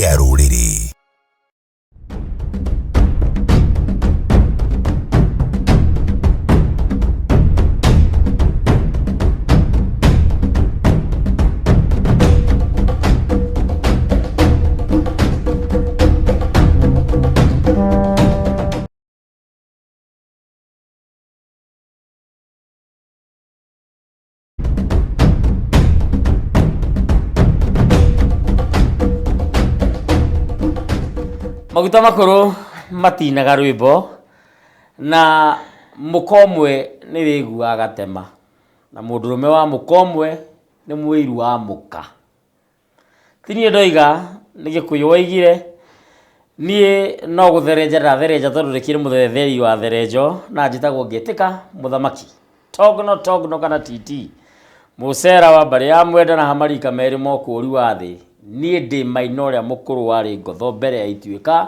Kĩa rũrĩrĩ. Maguta makũrũ matinaga rwĩmbo na mũka ũmwe nĩ wĩiguaga gatema na mũndũrũme wa mũka ũmwe nĩ mũiru wa mũka. Ti niĩ ndoiga nĩ Gĩkũyũ woigire, niĩ no gũtherenja ndatherenja tondũ ndĩkĩrĩ mũthetheri wa therenjo na njĩtagwo Ngĩtĩka Mũthamaki. Togno togno kana TT. Mũcera wa mbarĩ ya Mwenda na hamarika merĩ ma ũkũũri wa thĩ. Niĩ ndĩ Maina ũrĩa mũkũrũ warĩ ngotho mbere ya ituĩka,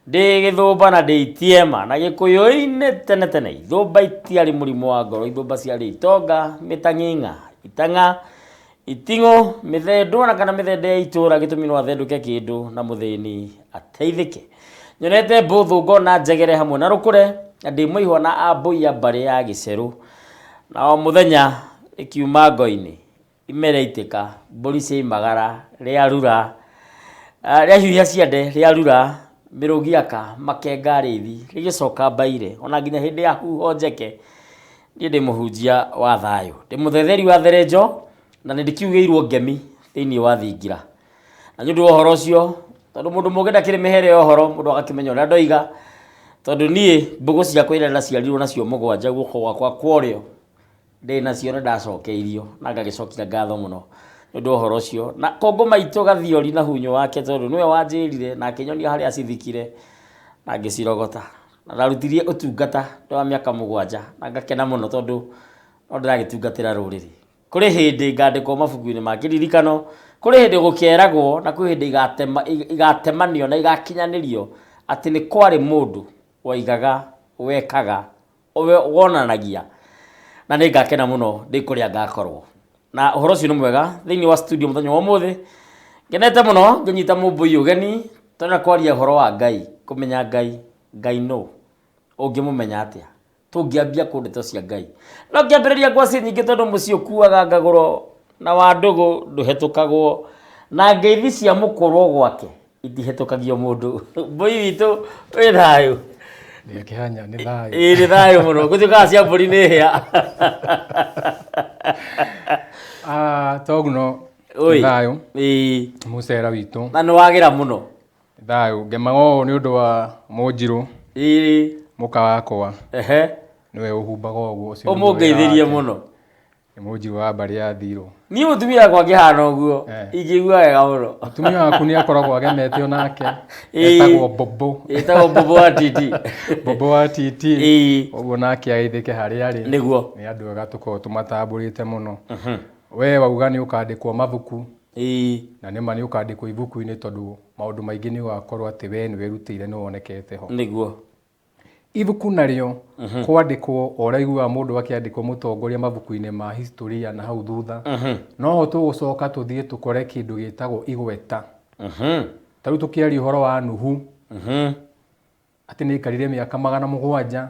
ndĩ gĩthũmba na ndĩ itiema. Na Gĩkũyũ-inĩ tene tene ithũmba itiarĩ mũrimũ wa ngoro, ithũmba ciarĩ itonga, mĩtang'ing'a, itang'a, Iting'ũ, mĩthendũ ona kana mĩthende ya itũra gĩtũmi no athendũke kĩndũ na mũthĩni ateithĩke. Nyonete mbũthũ ngona njegere hamwe na rũkũre na ndĩ mũihwa na ambũi a mbarĩ ya gĩcerũ. Na o mũthenya ĩkiuma ngo-inĩ, ime rĩaitĩka, mbũri ciaimagara, rĩarura, rĩahiũhia ciande rĩarura, mĩrũgi aka, makenga arĩithi, rĩgĩcoka mbaire ona nginya hĩndĩ ya huho njeke. Niĩ ndĩ mũhunjia wa thayũ, ndĩ mũthetheri wa therenjo na nĩ ndĩkiugĩirwo ngemi thĩinĩ wa thingira. Na nĩ ũndũ wa ũhoro ũcio, tondũ mũndũ mũũgĩ ndakĩrĩ mĩhere ya ũhoro, mũndũ agakĩmenya ũrĩa ndoiga, tondũ niĩ mbũgũ ciakwa iria ndaciarirwo nacio mũgwanja guoko gwakwa kwa ũrĩo, ndĩ nacio na ndacokeirio na ngagĩcokia ngatho mũno nĩ ũndũ wa ũhoro ũcio. Na kũngũ maitũ Gathiori na hunyũ wake tondũ nĩwe wanjĩrire na akĩnyonia harĩa acithikire na ngĩcirogota. Na ndarutirie ũtungata ndĩ wa mĩaka mũgwanja na ngakena mũno tondũ no ndĩragĩtungatĩra rũrĩrĩ. Kũrĩ hĩndĩ ngandĩkwo mabuku-inĩ ma kĩririkano, kũrĩ hĩndĩ gũkeragwo na kwĩ hĩndĩ igatemanio na igakinyanĩrio atĩ nĩ kwarĩ mũndũ waigaga, wekaga, wonanagia na nĩ ngakena mũno ndĩ kũrĩa ngakorwo. Na ũhoro ũcio nĩ mwega thĩinĩ wa studio mũthenya wa ũmũthĩ ngenete mũno ngĩnyita mũmbũi ũgeni tũrenda kwaria ũhoro wa Ngai, kũmenya Ngai, Ngai nũ, ũngĩmũmenya atĩa, tũngĩambia kũ ndeto cia Ngai. No ngĩambĩrĩria ngwacĩ nyingĩ tondũ mũciĩ ũkuaga ngagũro na wa ndũgũ ndũhetũkagwo na ngeithi cia mũkũrwo gwake itihetũkagio mũndũ. Mbũi witũ wĩ thayũ? Ndĩ kĩhanya nĩ thayũ. Ĩĩ nĩ thayũ mũno gũtuĩkaga cia mbũri nĩ hĩa. Ah, Togno nĩ Oi. thayũ Ĩĩ. mũcera witũ Na nĩ wagĩra mũno. nĩ thayũ ngemaga ũũ nĩ ũndũ wa mũnjirũ Ĩĩ. mũka wakwa Ehe. nĩwe ũhumbaga ũguo ũcio nĩguo wĩra Ũmũngeithĩrie wake. mũno. Nĩ mũnjirũ wa mbarĩ ya Thirũ. Niĩ mũtumia wakwa angĩhana ũguo Eh. ingĩigua wega mũno. Mũtumia waku nĩ akoragwo agemete onake Ĩĩ. etagwo Bobo. Ĩtagwo Bobo wa TT. Bobo wa TT. Ĩĩ. Ũguo nake ageithĩke harĩa arĩ. Nĩguo. Nĩ andũ ega tũkoragwo tũmatambũrĩte mũno. We wauga nĩ ũkandĩkwo mabuku. Ĩĩ. Na nĩma nĩ ũkandĩkwo ibuku-inĩ tondũ maũndũ maingĩ nĩ ũgakorwo atĩ we nĩ wĩrutĩire nĩ wonekete ho. Nĩguo. Ibuku narĩo kwandĩkwo o ũrĩa ũiguaga mũndũ akĩandĩkwo mũtongoria mabuku-inĩ ma historia na hau thutha, noho tũgũcoka tũthiĩ tũkore kĩndũ gĩtagwo igweta. Ta rĩu tũkĩaria ũhoro wa Nuhu, atĩ nĩ aikarire mĩaka 700,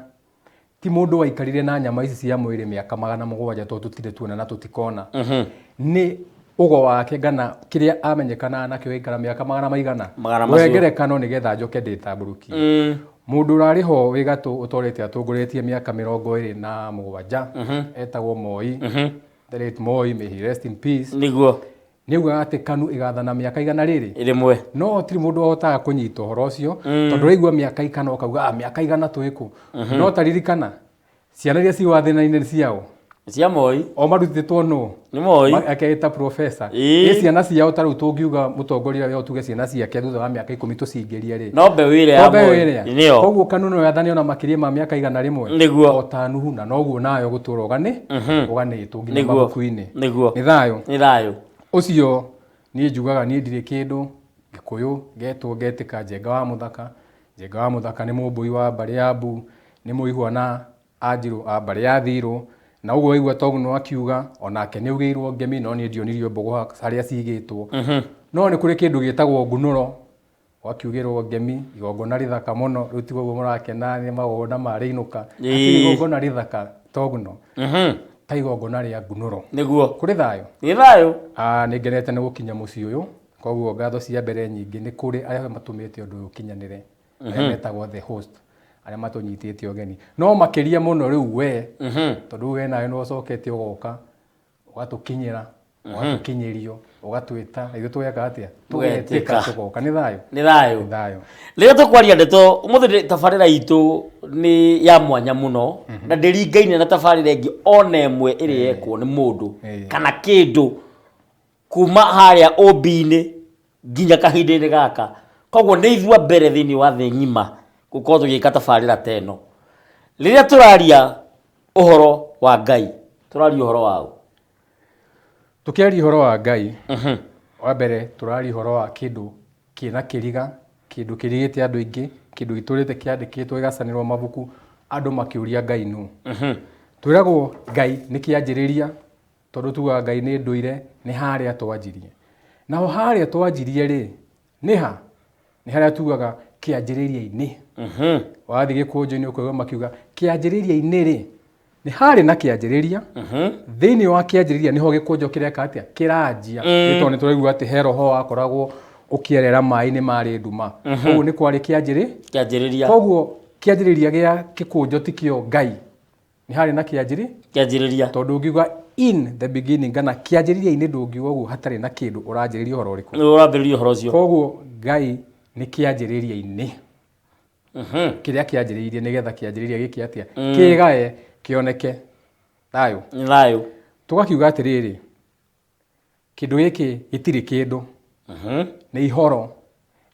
ti mũndũ waikarire na nyama ici cia mwĩrĩ mĩaka 700 tondũ tũtirĩ tuona na tũtikona. Nĩ ũgo wake kana kĩrĩa amenyekanaga nakĩo gĩikara mĩaka magana maigana. Magana Ngũhe macio. ngerekano nĩgetha njoke ndĩtambũrũkie. Mũndũ ũrarĩ ho wĩ gatũ ũtorĩte atongoretie mĩaka 27 etagwo Moi. The late Moi, may he rest in peace. Nĩguo. Nĩ augaga atĩ KANU ĩgathana mĩaka igana rĩrĩ. Rĩmwe. No gũtirĩ mũndũ wahotaga kũnyita ũhoro ũcio tondũ ũraigua mĩaka ikana ũkauga ah, mĩaka igana twĩkũ. No ta ririkana ciana iria ci wathĩna-inĩ nĩ ciao. Cia Moi. O marutĩtwo nũ? Nĩ Moi. Akeĩta professor. Ĩĩ. Ĩ ciana ciao ta rĩu tũngiuga mũtongoria we tuge ciana ciake thutha wa mĩaka 10 tũcingĩrie rĩ. No mbeũ ĩrĩa ya To mbeũ Moi. ĩrĩa. Nĩyo. Koguo KANU no yathane ona makĩria ma mĩaka 100. Nĩguo. O ta Nuhu na noguo nayo gũtũra ũganĩtwo nginya Nĩguo. mabuku-inĩ. Nĩguo. Nĩ thayũ. Nĩ thayũ. Ũcio niĩ njugaga niĩ ndirĩ kĩndũ Gĩkũyũ ngetwo ngetĩka Njenga wa Mũthaka. Njenga wa Mũthaka nĩ mũmbũi wa mbarĩ ya Mbu, nĩ mũihwa na Anjirũ a mbarĩ ya Thirũ, na ũguo waigua Togno akiuga, onake nĩ augĩirwo ngemi no niĩ ndionirio mbũgũ harĩa cigĩtwo. No nĩ kũrĩ kĩndũ gĩtagwo ngunũro. Gwakiugĩrwo ngemi, igongona rĩthaka mũno, rĩu tiguo ũguo mũrakena nĩ magongona ma rĩinũka. Ĩĩ. Hatirĩ igongona rĩthaka togno ta igongona rĩa ngunũro. Nĩguo. Kũrĩ thayũ? Nĩ thayũ. Ah, nĩ ngenete nĩ gũkinya mũciĩ ũyũ, koguo ngatho cia mbere nyingĩ nĩ kũrĩ arĩa matũmĩte ũndũ ũyũ ũkinyanĩre, arĩa metagwo the host, arĩa matũnyitĩte ũgeni. No makĩria mũno rĩu we, tondũ we nawe nĩ ũcokete ũgoka, ũgatũkinyĩra, ũgatũkinyĩrio, ũgatwĩta, na ithuĩ tũgeka atĩa? Tũgetĩka. Tũgetĩka tũgoka. Nĩ thayũ? Nĩ thayũ. Nĩ thayũ. Rĩrĩa tũkwaria ndeto ũmũthĩ tabarĩra itũ nĩ ya mwanya mũno na ndĩringaine na tabarĩra ĩngĩ ona ĩmwe ĩrĩa yekwo nĩ mũndũ kana kĩndũ kuma harĩa ũmbi-inĩ nginya kahinda-inĩ gaka. Koguo nĩ ithuĩ a mbere thĩinĩ wa thĩ ng'ima gũkorwo tũgĩka tabarĩra ta ĩno. Rĩrĩa tũraria ũhoro wa Ngai, tũraria ũhoro wa ũ? Tũkĩaria ũhoro wa Ngai, wa mbere tũraria ũhoro wa kĩndũ kĩna kĩriga, kĩndũ kĩrigĩte andũ aingĩ, kĩndũ gĩtũrĩte kĩandĩkĩtwo gĩgacanĩrwo mabuku, andũ makĩũria Ngai nũ. Twĩragwo Ngai nĩ kĩanjĩrĩria, tondũ tugaga Ngai nĩ ndũire, nĩ harĩa twanjirie. Naho harĩa twanjirie rĩ, nĩ ha? Nĩ harĩa tugaga kĩanjĩrĩria-inĩ. Wathiĩ gĩkũnjo-inĩ ũkaigua makiuga kĩanjĩrĩria-inĩ rĩ, nĩ harĩ na kĩanjĩrĩria. Thĩinĩ wa kĩanjĩrĩria nĩho gĩkũnjo kĩreka atĩa? Kĩranjia. Nĩ tondũ nĩ tũraigua atĩ he roho wakoragwo ũkĩerera maĩ-inĩ marĩ nduma. Koguo nĩ kwarĩ kĩanjĩrĩ. Kĩanjĩrĩria. Koguo kĩanjĩrĩria gĩa gĩkũnjo tikĩo Ngai. Nĩ harĩ na kĩanjĩrĩ? Kĩanjĩrĩria. Tondũ ũngiuga in the beginning kana kĩanjĩrĩria-inĩ ndũngiuga ũguo hatarĩ na kĩndũ, ũranjĩrĩria ũhoro ũrĩkũ? Nĩ ũrambĩrĩria ũhoro ũcio. Koguo Ngai nĩ kĩanjĩrĩria-inĩ. Kĩrĩa kĩanjĩrĩirie nĩgetha kĩanjĩrĩria gĩke atĩa? Kĩgae, kĩoneke. Thayũ. Nĩ thayũ. Tũgakiuga atĩrĩrĩ, kĩndũ gĩkĩ gĩtirĩ kĩndũ. Nĩ ihoro,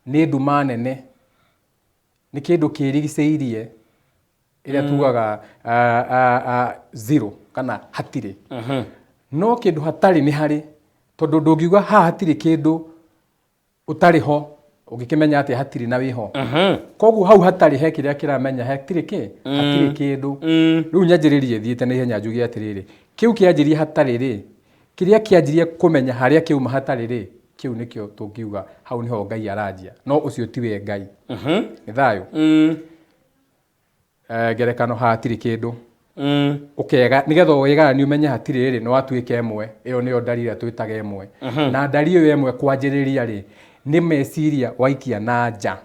nĩ nduma nene, nĩ kĩndũ kĩrigicĩirie ĩrĩa tugaga zero kana hatirĩ. No kĩndũ hatarĩ nĩ harĩ, tondũ ndũngiuga haha hatirĩ kĩndũ ũtarĩ ho, ũngĩkĩmenya atĩa hatirĩ na wĩho. Koguo hau hatarĩ he kĩrĩa kĩramenya hatirĩ kĩ? Hatirĩ kĩndũ. Rĩu nyanjĩrĩrie thiĩte na ihenya njuge atĩrĩrĩ, kĩu kĩanjirie hatarĩ rĩ, kĩrĩa kĩanjirie kũmenya harĩa kĩauma hatarĩ rĩ, kĩu nĩkĩo tũngiuga hau nĩho Ngai aranjia. No ũcio tiwe Ngai. Nĩ thayũ? Ngerekano haha hatirĩ kĩndũ. Ũkega, nĩgetha wĩgayanie ũmenye hatirĩ rĩ, nĩ watuĩka ĩmwe. Ĩyo nĩyo ndari ĩrĩa twĩtaga ĩmwe. Na ndari ĩyo ĩmwe kwanjĩrĩria rĩ, nĩ meciria waikia na nja.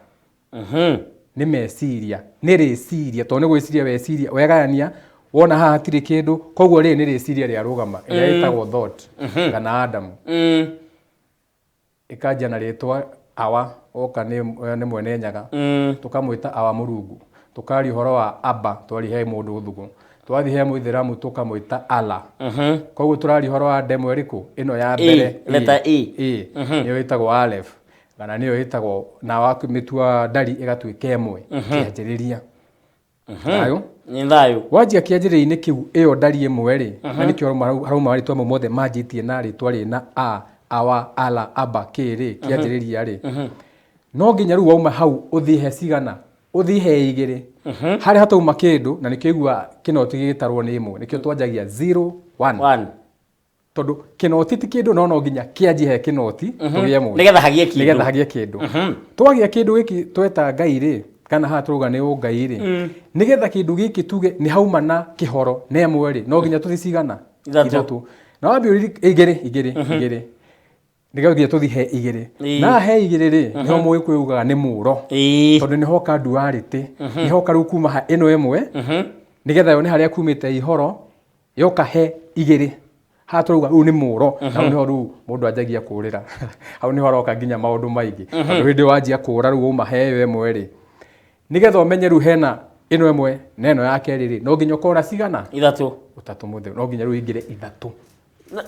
Nĩ meciria, nĩ rĩciria, tondũ nĩ gwĩciria weciria, wegayania, wona haha hatirĩ kĩndũ, koguo rĩrĩ nĩ rĩciria rĩa rũgama, ĩrĩa ĩtagwo thought, kana Adamu. Ĩkanjia na rĩtwa Awa, oka nĩ mwene Nyaga. Tũkamwĩta Awa Mũrungu. Tũkaria ũhoro wa Abba, twari he mũndũ ũthugũ. Twathiĩ he mũithĩramu tũkamwĩta Allah. Koguo tũraria ũhoro wa ndemwa ĩrĩkũ? Ĩno ya mbere. A, letter A. A. Nĩyo ĩtagwo Aleph. Kana nĩyo ĩtagwo, na wamĩtua ndari ĩgatuĩka ĩmwe. Kĩanjĩrĩria. Thayũ. Nĩ thayũ. Wanjia kĩanjĩrĩria-inĩ kĩu ĩyo ndari ĩmwe rĩ, na nĩkĩo harauma marĩtwa mamwe mothe manjĩtie na rĩtwa rĩna A, Awa, Ala, Abba, kĩ rĩ, kĩanjĩrĩria rĩ. No nginya rĩu wauma hau ũthiĩ he cigana? Ũthiĩ he igĩrĩ. Harĩa hatauma kĩndũ, na nĩkĩo igua kĩnoti gĩgĩtarwo nĩ ĩmwe, nĩkĩo twanjagia 0, 1. 1. Tondũ kĩnoti ti kĩndũ, no no nginya kĩanjie he kĩnoti tũgĩe mũndũ. Nĩgetha hagĩe kĩndũ. Nĩgetha hagĩe kĩndũ. Twagĩa kĩndũ gĩkĩ tweta Ngai rĩ, kana haha tũrauga nĩ ũngai rĩ, nĩgetha kĩndũ gĩkĩ tuge nĩ hauma na kĩhoro na ĩmwe rĩ, no nginya tũthiĩ cigana? Ithatũ. Ithatũ. Na wambia igĩrĩ, igĩrĩ, igĩrĩ. Nĩgetha nginya tũthiĩ he igĩrĩ. Na he igĩrĩ rĩ, nĩho mũgĩkũyũ ugaga nĩ mũro. Tondũ nĩho hoka duality, nĩho hoka rĩu kuma ha ĩno ĩmwe, nĩgetha yone harĩa kumĩte ihoro, yoka he igĩrĩ. Haha tũrauga rĩu nĩ mũro, na hau nĩho rĩu mũndũ anjagia kũrĩra. Hau nĩho haroka nginya maũndũ maingĩ. Tondũ hĩndĩ wanjia kũra rĩu wauma he ĩyo ĩmwe rĩ, nĩgetha ũmenye rĩu hena ĩno ĩmwe na ĩno ya kerĩ rĩ, no nginya ũkorwo na cigana? Ithatũ. Ũtatũ mũtheru, no nginya rĩu ingĩre ithatũ.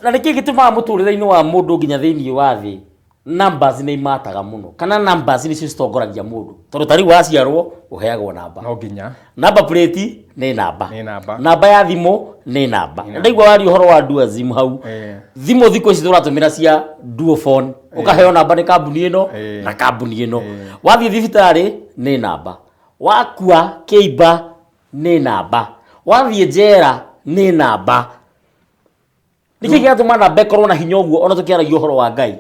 Na nĩkĩ gĩtũmaga mũtũrĩre-inĩ wa mũndũ nginya thĩinĩ wa thĩ numbers nĩ imataga mũno, kana numbers nĩcio citongoragia mũndũ, tondũ ta rĩu waciarwo ũheagwo namba. No nginya. Number plate nĩ namba. Nĩ namba. Namba ya thimũ nĩ namba. Ndaigua waria ũhoro wa dual hau. Thimũ thikũ ici tũratũmĩra cia dual phone. Ũkaheo namba nĩ kambuni ĩno na kambuni ĩno. Wathiĩ thibitarĩ nĩ namba. Wakua kĩimba nĩ namba. Wathiĩ njera nĩ namba. Nĩkĩ gĩatũma namba ĩkorwo na hinya ũguo ona tũkĩaragia ũhoro wa Ngai?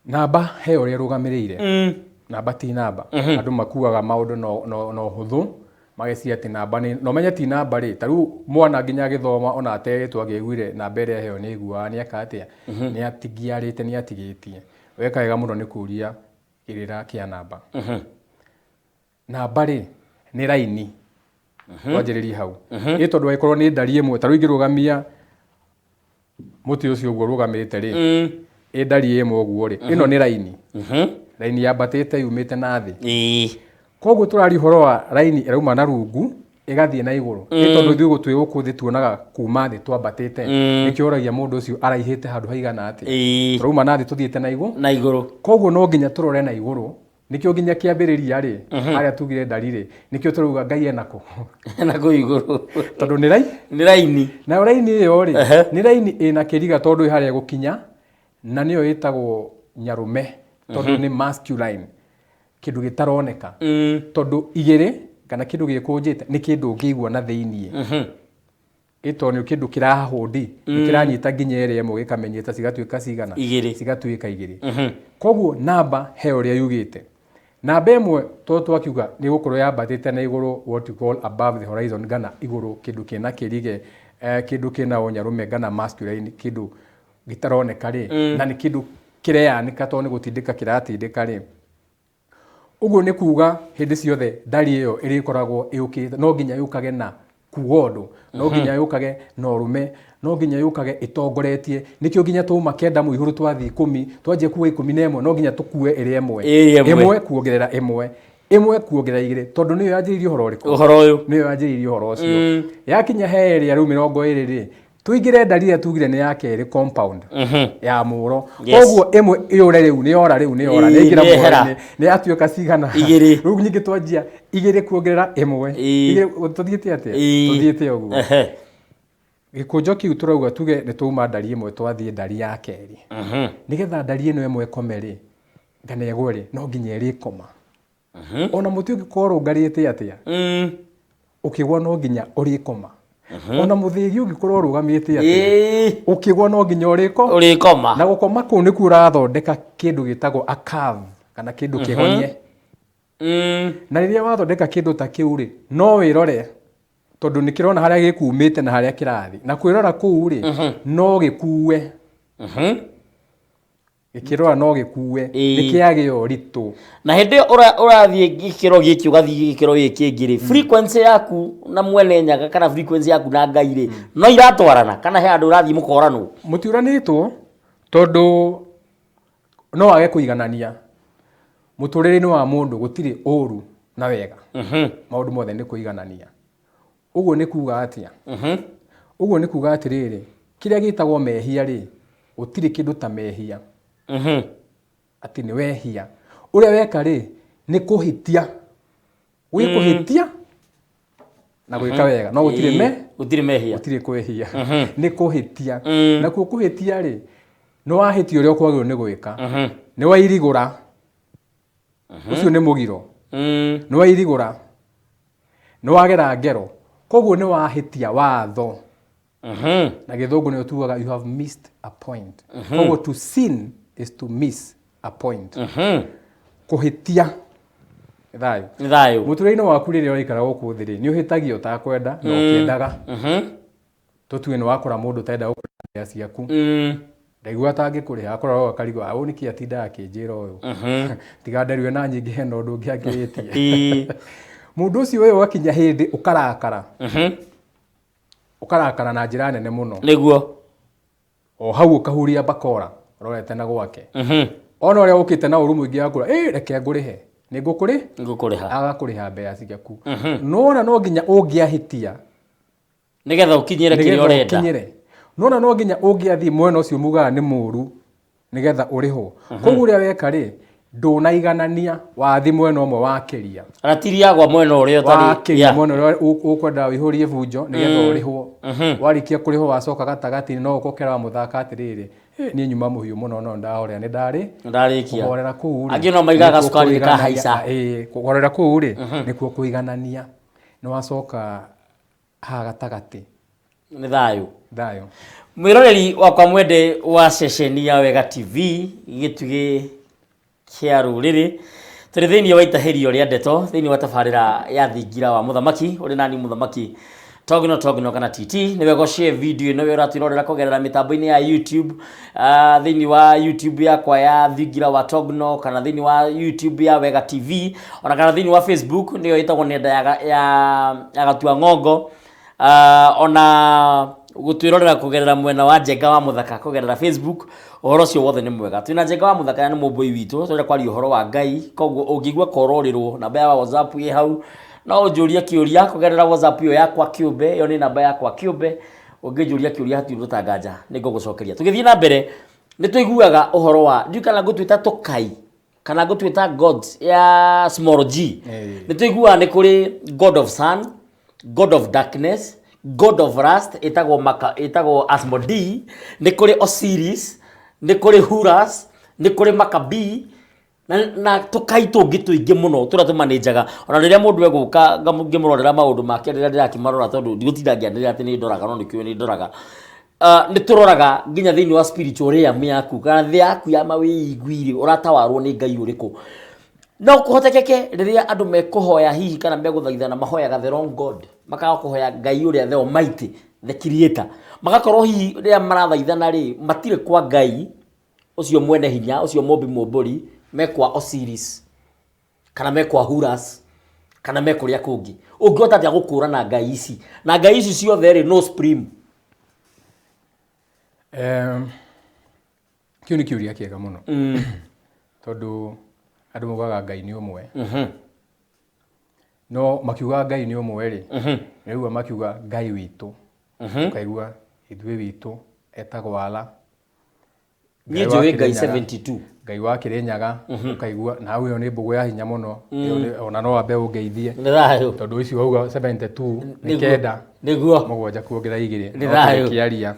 Namba he ũrĩa ĩrũgamĩrĩire. Namba ti namba. Andũ makuaga maũndũ na ũhũthũ, mageciria atĩ namba nĩ, na ũmenye ti namba rĩ, ta rĩu mwana nginya agĩthoma ona aterĩtwo angĩaiguire namba ĩrĩa aheo nĩ aiguaga nĩ eka atĩa, nĩ atigiarĩte, nĩ atigĩtie. Weka wega mũno nĩ kũria kĩrĩra kĩa namba. Namba rĩ, nĩ raini. Twanjĩrĩrie hau. Ĩ tondũ angĩkorwo nĩ ndari ĩmwe, ta rĩu ingĩrũgamia mũtĩ ũcio ũguo ũrũgamĩte rĩ, ĩ ndari ĩmwe ũguo rĩ, ĩno nĩ raini. Raini yambatĩte yumĩte na thĩ. Koguo tũraria ũhoro wa raini ĩrauma na rungu ĩgathiĩ na igũrũ. Nĩ tondũ ithuĩ twĩ gũkũ thĩ tuonaga kuma thĩ twambatĩte. Nĩkĩo ũragia mũndũ ũcio araihĩte handũ haigana atĩa. Tũrauma na thĩ tũthiĩte na igũrũ. Na igũrũ. Koguo no nginya tũrore na igũrũ. Nĩkĩo nginya kĩambĩrĩria rĩ, harĩa tugire ndari rĩ, nĩkĩo tũrauga Ngai ena kũ? Na kũu igũrũ. Tondũ nĩ rai? Nĩ raini. Nayo raini ĩyo rĩ, nĩ raini ĩna kĩriga tondũ ĩ harĩa ĩgũkinya, na nĩyo ĩtagwo nyarũme, tondũ nĩ masculine, kĩndũ gĩtaroneka. Tondũ igĩrĩ, kana kĩndũ gĩkũnjĩte, nĩ kĩndũ ũngĩigua na thĩiniĩ. Ĩ tondũ nĩ kĩndũ kĩrahũndi, nĩ kĩranyita nginya ĩrĩa ĩmwe gĩkamĩnyita cigatuĩka cigana? Igĩrĩ. Cigatuĩka igĩrĩ. Koguo namba he ũrĩa yugĩte. Namba ĩmwe tondũ twakiuga nĩ gũkorwo yambatĩte na igũrũ, what you call above the horizon, kana igũrũ kĩndũ kĩna kĩrige, kĩndũ kĩna ũnyarũme kana masculine, kĩndũ gĩtaroneka rĩ, na nĩ kĩndũ kĩreyanĩka tondũ nĩ gũtindĩka kĩratindĩka rĩ. Ũguo nĩ kuga hĩndĩ ciothe ndari ĩyo ĩrĩkoragwo ĩũkĩte, no nginya yũkage na kuga ũndũ, no nginya yũkage na ũrũme, no nginya yũkage ĩtongoretie. Nĩkĩo nginya twauma kenda mũihũru twathiĩ ikũmi, twanjia kuga 11, no nginya tũkue ĩrĩa ĩmwe. Ĩrĩa ĩmwe. Ĩmwe kuongerera ĩmwe, ĩmwe kuongerera igĩrĩ, tondũ nĩyo yanjĩrĩirie ũhoro ũrĩkũ? Ũhoro ũyũ. Nĩyo yanjĩrĩirie ũhoro ũcio. Yakinya he ĩrĩa rĩu 20 rĩ, tũingĩre ndari ĩrĩa tugire nĩ ya kerĩ, compound ya mũro. Koguo ĩmwe ĩyũre rĩu, nĩ yora rĩu, nĩ yora, nĩ yaingĩra mũro-inĩ, nĩ yatuĩka cigana? Igĩrĩ. Rĩu nyingĩ twanjia igĩrĩ kuongerera ĩmwe. Igĩrĩ, tũthiĩte atĩa? Tũthiĩte ũguo. Gĩkũnjo kĩu tũrauga tuge nĩ twauma ndari ĩmwe twathiĩ ndari ya kerĩ. Nĩgetha ndari ĩno ĩmwe ĩkome rĩ, kana ĩgwe rĩ, no nginya ĩrĩkoma. Ona mũtĩ ũngĩkorwo ũrũngarĩte atĩa, ũkĩgwa no nginya ũrĩkoma. Ona mũthĩgi ũngĩkorwo ũrũgamĩte atĩa, ũkĩgwa no nginya ũrĩkoma. Na gũkoma kũu nĩkuo ũrathondeka kĩndũ gĩtagwo a curve, kana kĩndũ kĩgonye. Na rĩrĩa wathondeka kĩndũ ta kĩu rĩ, no wĩrore tondũ nĩ kĩrona harĩa gĩkumĩte na harĩa kĩrathiĩ. Na kwĩrora kũu rĩ, no gĩkue. Gĩkĩrora no gĩkue, nĩ kĩagĩa ũritũ. Na hĩndĩ ĩyo ũrathiĩ gĩkĩro gĩkĩ ũgathiĩ gĩkĩro gĩkĩ kĩngĩ rĩ, frequency yaku na mwene nyaga kana frequency yaku na Ngai rĩ, no iratwarana kana he handũ ũrathiĩ mũkoranwo? Mũtiũranĩtwo tondũ no wage kũiganania. Mũtũrĩre-inĩ wa mũndũ gũtirĩ ũru na wega. Maũndũ mothe nĩ kũiganania. Ũguo nĩ kuga atĩa? Ũguo nĩ kuga atĩrĩrĩ, kĩrĩa gĩtagwo mehia rĩ, gũtirĩ kĩndũ ta mehia. Atĩ nĩ wehia. Ũrĩa weka rĩ, nĩ kũhĩtia. Gwĩ kũhĩtia na gwĩka wega. No gũtirĩ me? Gũtirĩ mehia. Gũtirĩ kwĩhia. Nĩ kũhĩtia. Nakuo kũhĩtia rĩ, nĩ wahĩtia ũrĩa ũkwagĩrĩirwo nĩ gwĩka. Nĩ wairigũra. Ũcio nĩ mũgiro. Nĩ wairigũra. Nĩ wagera ngero. Koguo nĩ wahĩtia watho. Na gĩthũngũ nĩ tugaga you have missed a point. Koguo to sin is to miss a point. Kũhĩtia. Nĩ thayũ. Nĩ thayũ. Mũtũrĩre-inĩ waku rĩrĩa ũraikara gũkũ thĩ rĩ, nĩ ũhĩtagia ũtakwenda na ũkĩendaga. Tũtue nĩ wakora mũndũ ũtarenda gũkũrĩha mbeca ciaku. Ndaigua atangĩkũrĩha, akora ũyũ akarigwo, ũyũ nĩkĩ atindaga akĩnjĩra ũyũ. Tiga nderue na nyingĩ hena ũndũ ũngĩ angĩrĩtie. Mũndũ ũcio ũyũ ũgakinya hĩndĩ ũkarakara. Ũkarakara na njĩra nene mũno. Nĩguo. O hau ũkahuria bakora ũrorete na gwake. Ona ũrĩa ũkĩte na ũru mũingĩ akũra, reke ngũrĩhe. Nĩ ngũkũrĩ? Ngũkũrĩha. Agakũrĩha mbeca ciaku. Nona no nginya ũngĩahĩtia. Nĩgetha ũkinyĩre kĩrĩa Nĩgetha ũrenda. ũkinyĩre. Nona no nginya ũngĩathiĩ mwena ũcio mugaga nĩ mũru nĩgetha ũrĩhwo. Koguo ũrĩa weka rĩ, ndũnaiganania, wathiĩ mwena ũmwe wakĩria. Ratiri yagwa mwena ũrĩa ũtarĩ. Wakĩria mwena ũrĩa ũkwenda ũihũrie bunjo nĩgetha ũrĩhwo. Warĩkia kũrĩhwo wacoka gatagatĩ no ũkokera mũthaka atĩrĩrĩ, niĩ nyuma mũhiũ mũno no ndahorera nĩ ndarĩ. Ndarĩkia. Kũhorera kũu rĩ, Angĩ no maigaga nĩkuo cukari kũiganania. nĩkahaica. Kũhorera kũu rĩ, nĩkuo kũiganania. Nĩ wacoka haha gatagatĩ. Nĩ thayũ. Thayũ. Mwĩroreri wakwa mwende wa ceceni ya Wega TV, gĩtugĩ kĩa rũrĩrĩ, tũrĩ thĩinĩ wa itahĩrio rĩa ndeto thĩinĩ wa tabarĩra ya thingira wa mũthamaki, ũrĩ nani mũthamaki Togno Togno kana TT. Nĩ wega share video ĩno we ũratwĩrorera kũgerera mĩtambo-inĩ ya YouTube, thĩinĩ wa YouTube yakwa ya thingira wa Togno, kana thĩinĩ wa YouTube ya Wega TV, ona kana thĩinĩ wa Facebook nĩyo ĩtagwo nenda ya Gatua Ng'ongo. Ona gũtwĩrorera kũgerera mwena wa Njenga wa Mũthaka kũgerera Facebook, ũhoro ũcio wothe nĩ mwega. Twĩna Njenga wa Mũthaka na nĩ mũmbũi witũ, tũrenda kwaria ũhoro wa Ngai, koguo ũngĩigua kororĩrwo, namba ya WhatsApp ĩ hau, no ũnjũrie kĩũria kũgerera WhatsApp ĩyo yakwa kĩũmbe, ĩyo nĩ namba yakwa kĩũmbe, ũngĩnjũria kĩũria hatirĩ ũndũ tanganja, nĩ ngũgũcokeria. Tũgĩthiĩ na mbere, nĩ tũiguaga ũhoro wa, ndiũĩ kana ngũtwĩta tũkai, kana ngũtwĩta gods ya small g. Nĩ tũiguaga nĩ kũrĩ god of sun, god of darkness, god of lust, ĩtagwo maka, ĩtagwo Asmodee, nĩ kũrĩ Osiris, nĩ kũrĩ Horus, nĩ kũrĩ Maccabee, na tũkai tũngĩ tũingĩ mũno tũrĩa tũmanĩnjaga. Ona rĩrĩa mũndũ egũka ngĩmũrorera maũndũ make rĩrĩa ndĩrakĩmarora, tondũ ndigũtinda ngĩanĩrĩra atĩ nĩ ndoraga, no nĩkĩũĩ nĩ ndoraga. Nĩ tũroraga nginya thĩinĩ wa spiritual realm yaku, kana thĩ yaku ya mawĩigwi-rĩ, ũratawarwo nĩ Ngai ũrĩkũ. No kũhotekeke rĩrĩa andũ mekũhoya hihi kana megũthaithana mahoyaga the wrong God, makaga kũhoya Ngai ũrĩa the Almighty, the Creator. Magakorwo hihi rĩrĩa marathaithana rĩ, matirĩ kwa Ngai ũcio mwene hinya, ũcio mũmbi mũmbũri, me kwa Osiris, kana me kwa Horus, kana me kũrĩa kũngĩ. Ũngĩhota atĩa gũkũrana ngai ici? Na ngai ici ciothe rĩ, no supreme. Kĩu nĩ kĩũria kĩega mũno. Tondũ andũ maugaga Ngai nĩ ũmwe. No makiuga Ngai nĩ ũmwe rĩ, nĩraigua makiuga Ngai witũ. Ũkaigua ithuĩ witũ etagwo Allah. Niĩ njũĩ Ngai 72. Ngai wa Kĩrĩnyaga, ũkaigua na hau ĩyo nĩ mbũgũ ya hinya mũno. Ona no ambe ũngeithie. Nĩ thayũ. Tondũ icio wauga 72 nĩ kenda. Nĩguo. Mũgwanja kuongerera igĩrĩ. Nĩ thayũ. Kĩaria.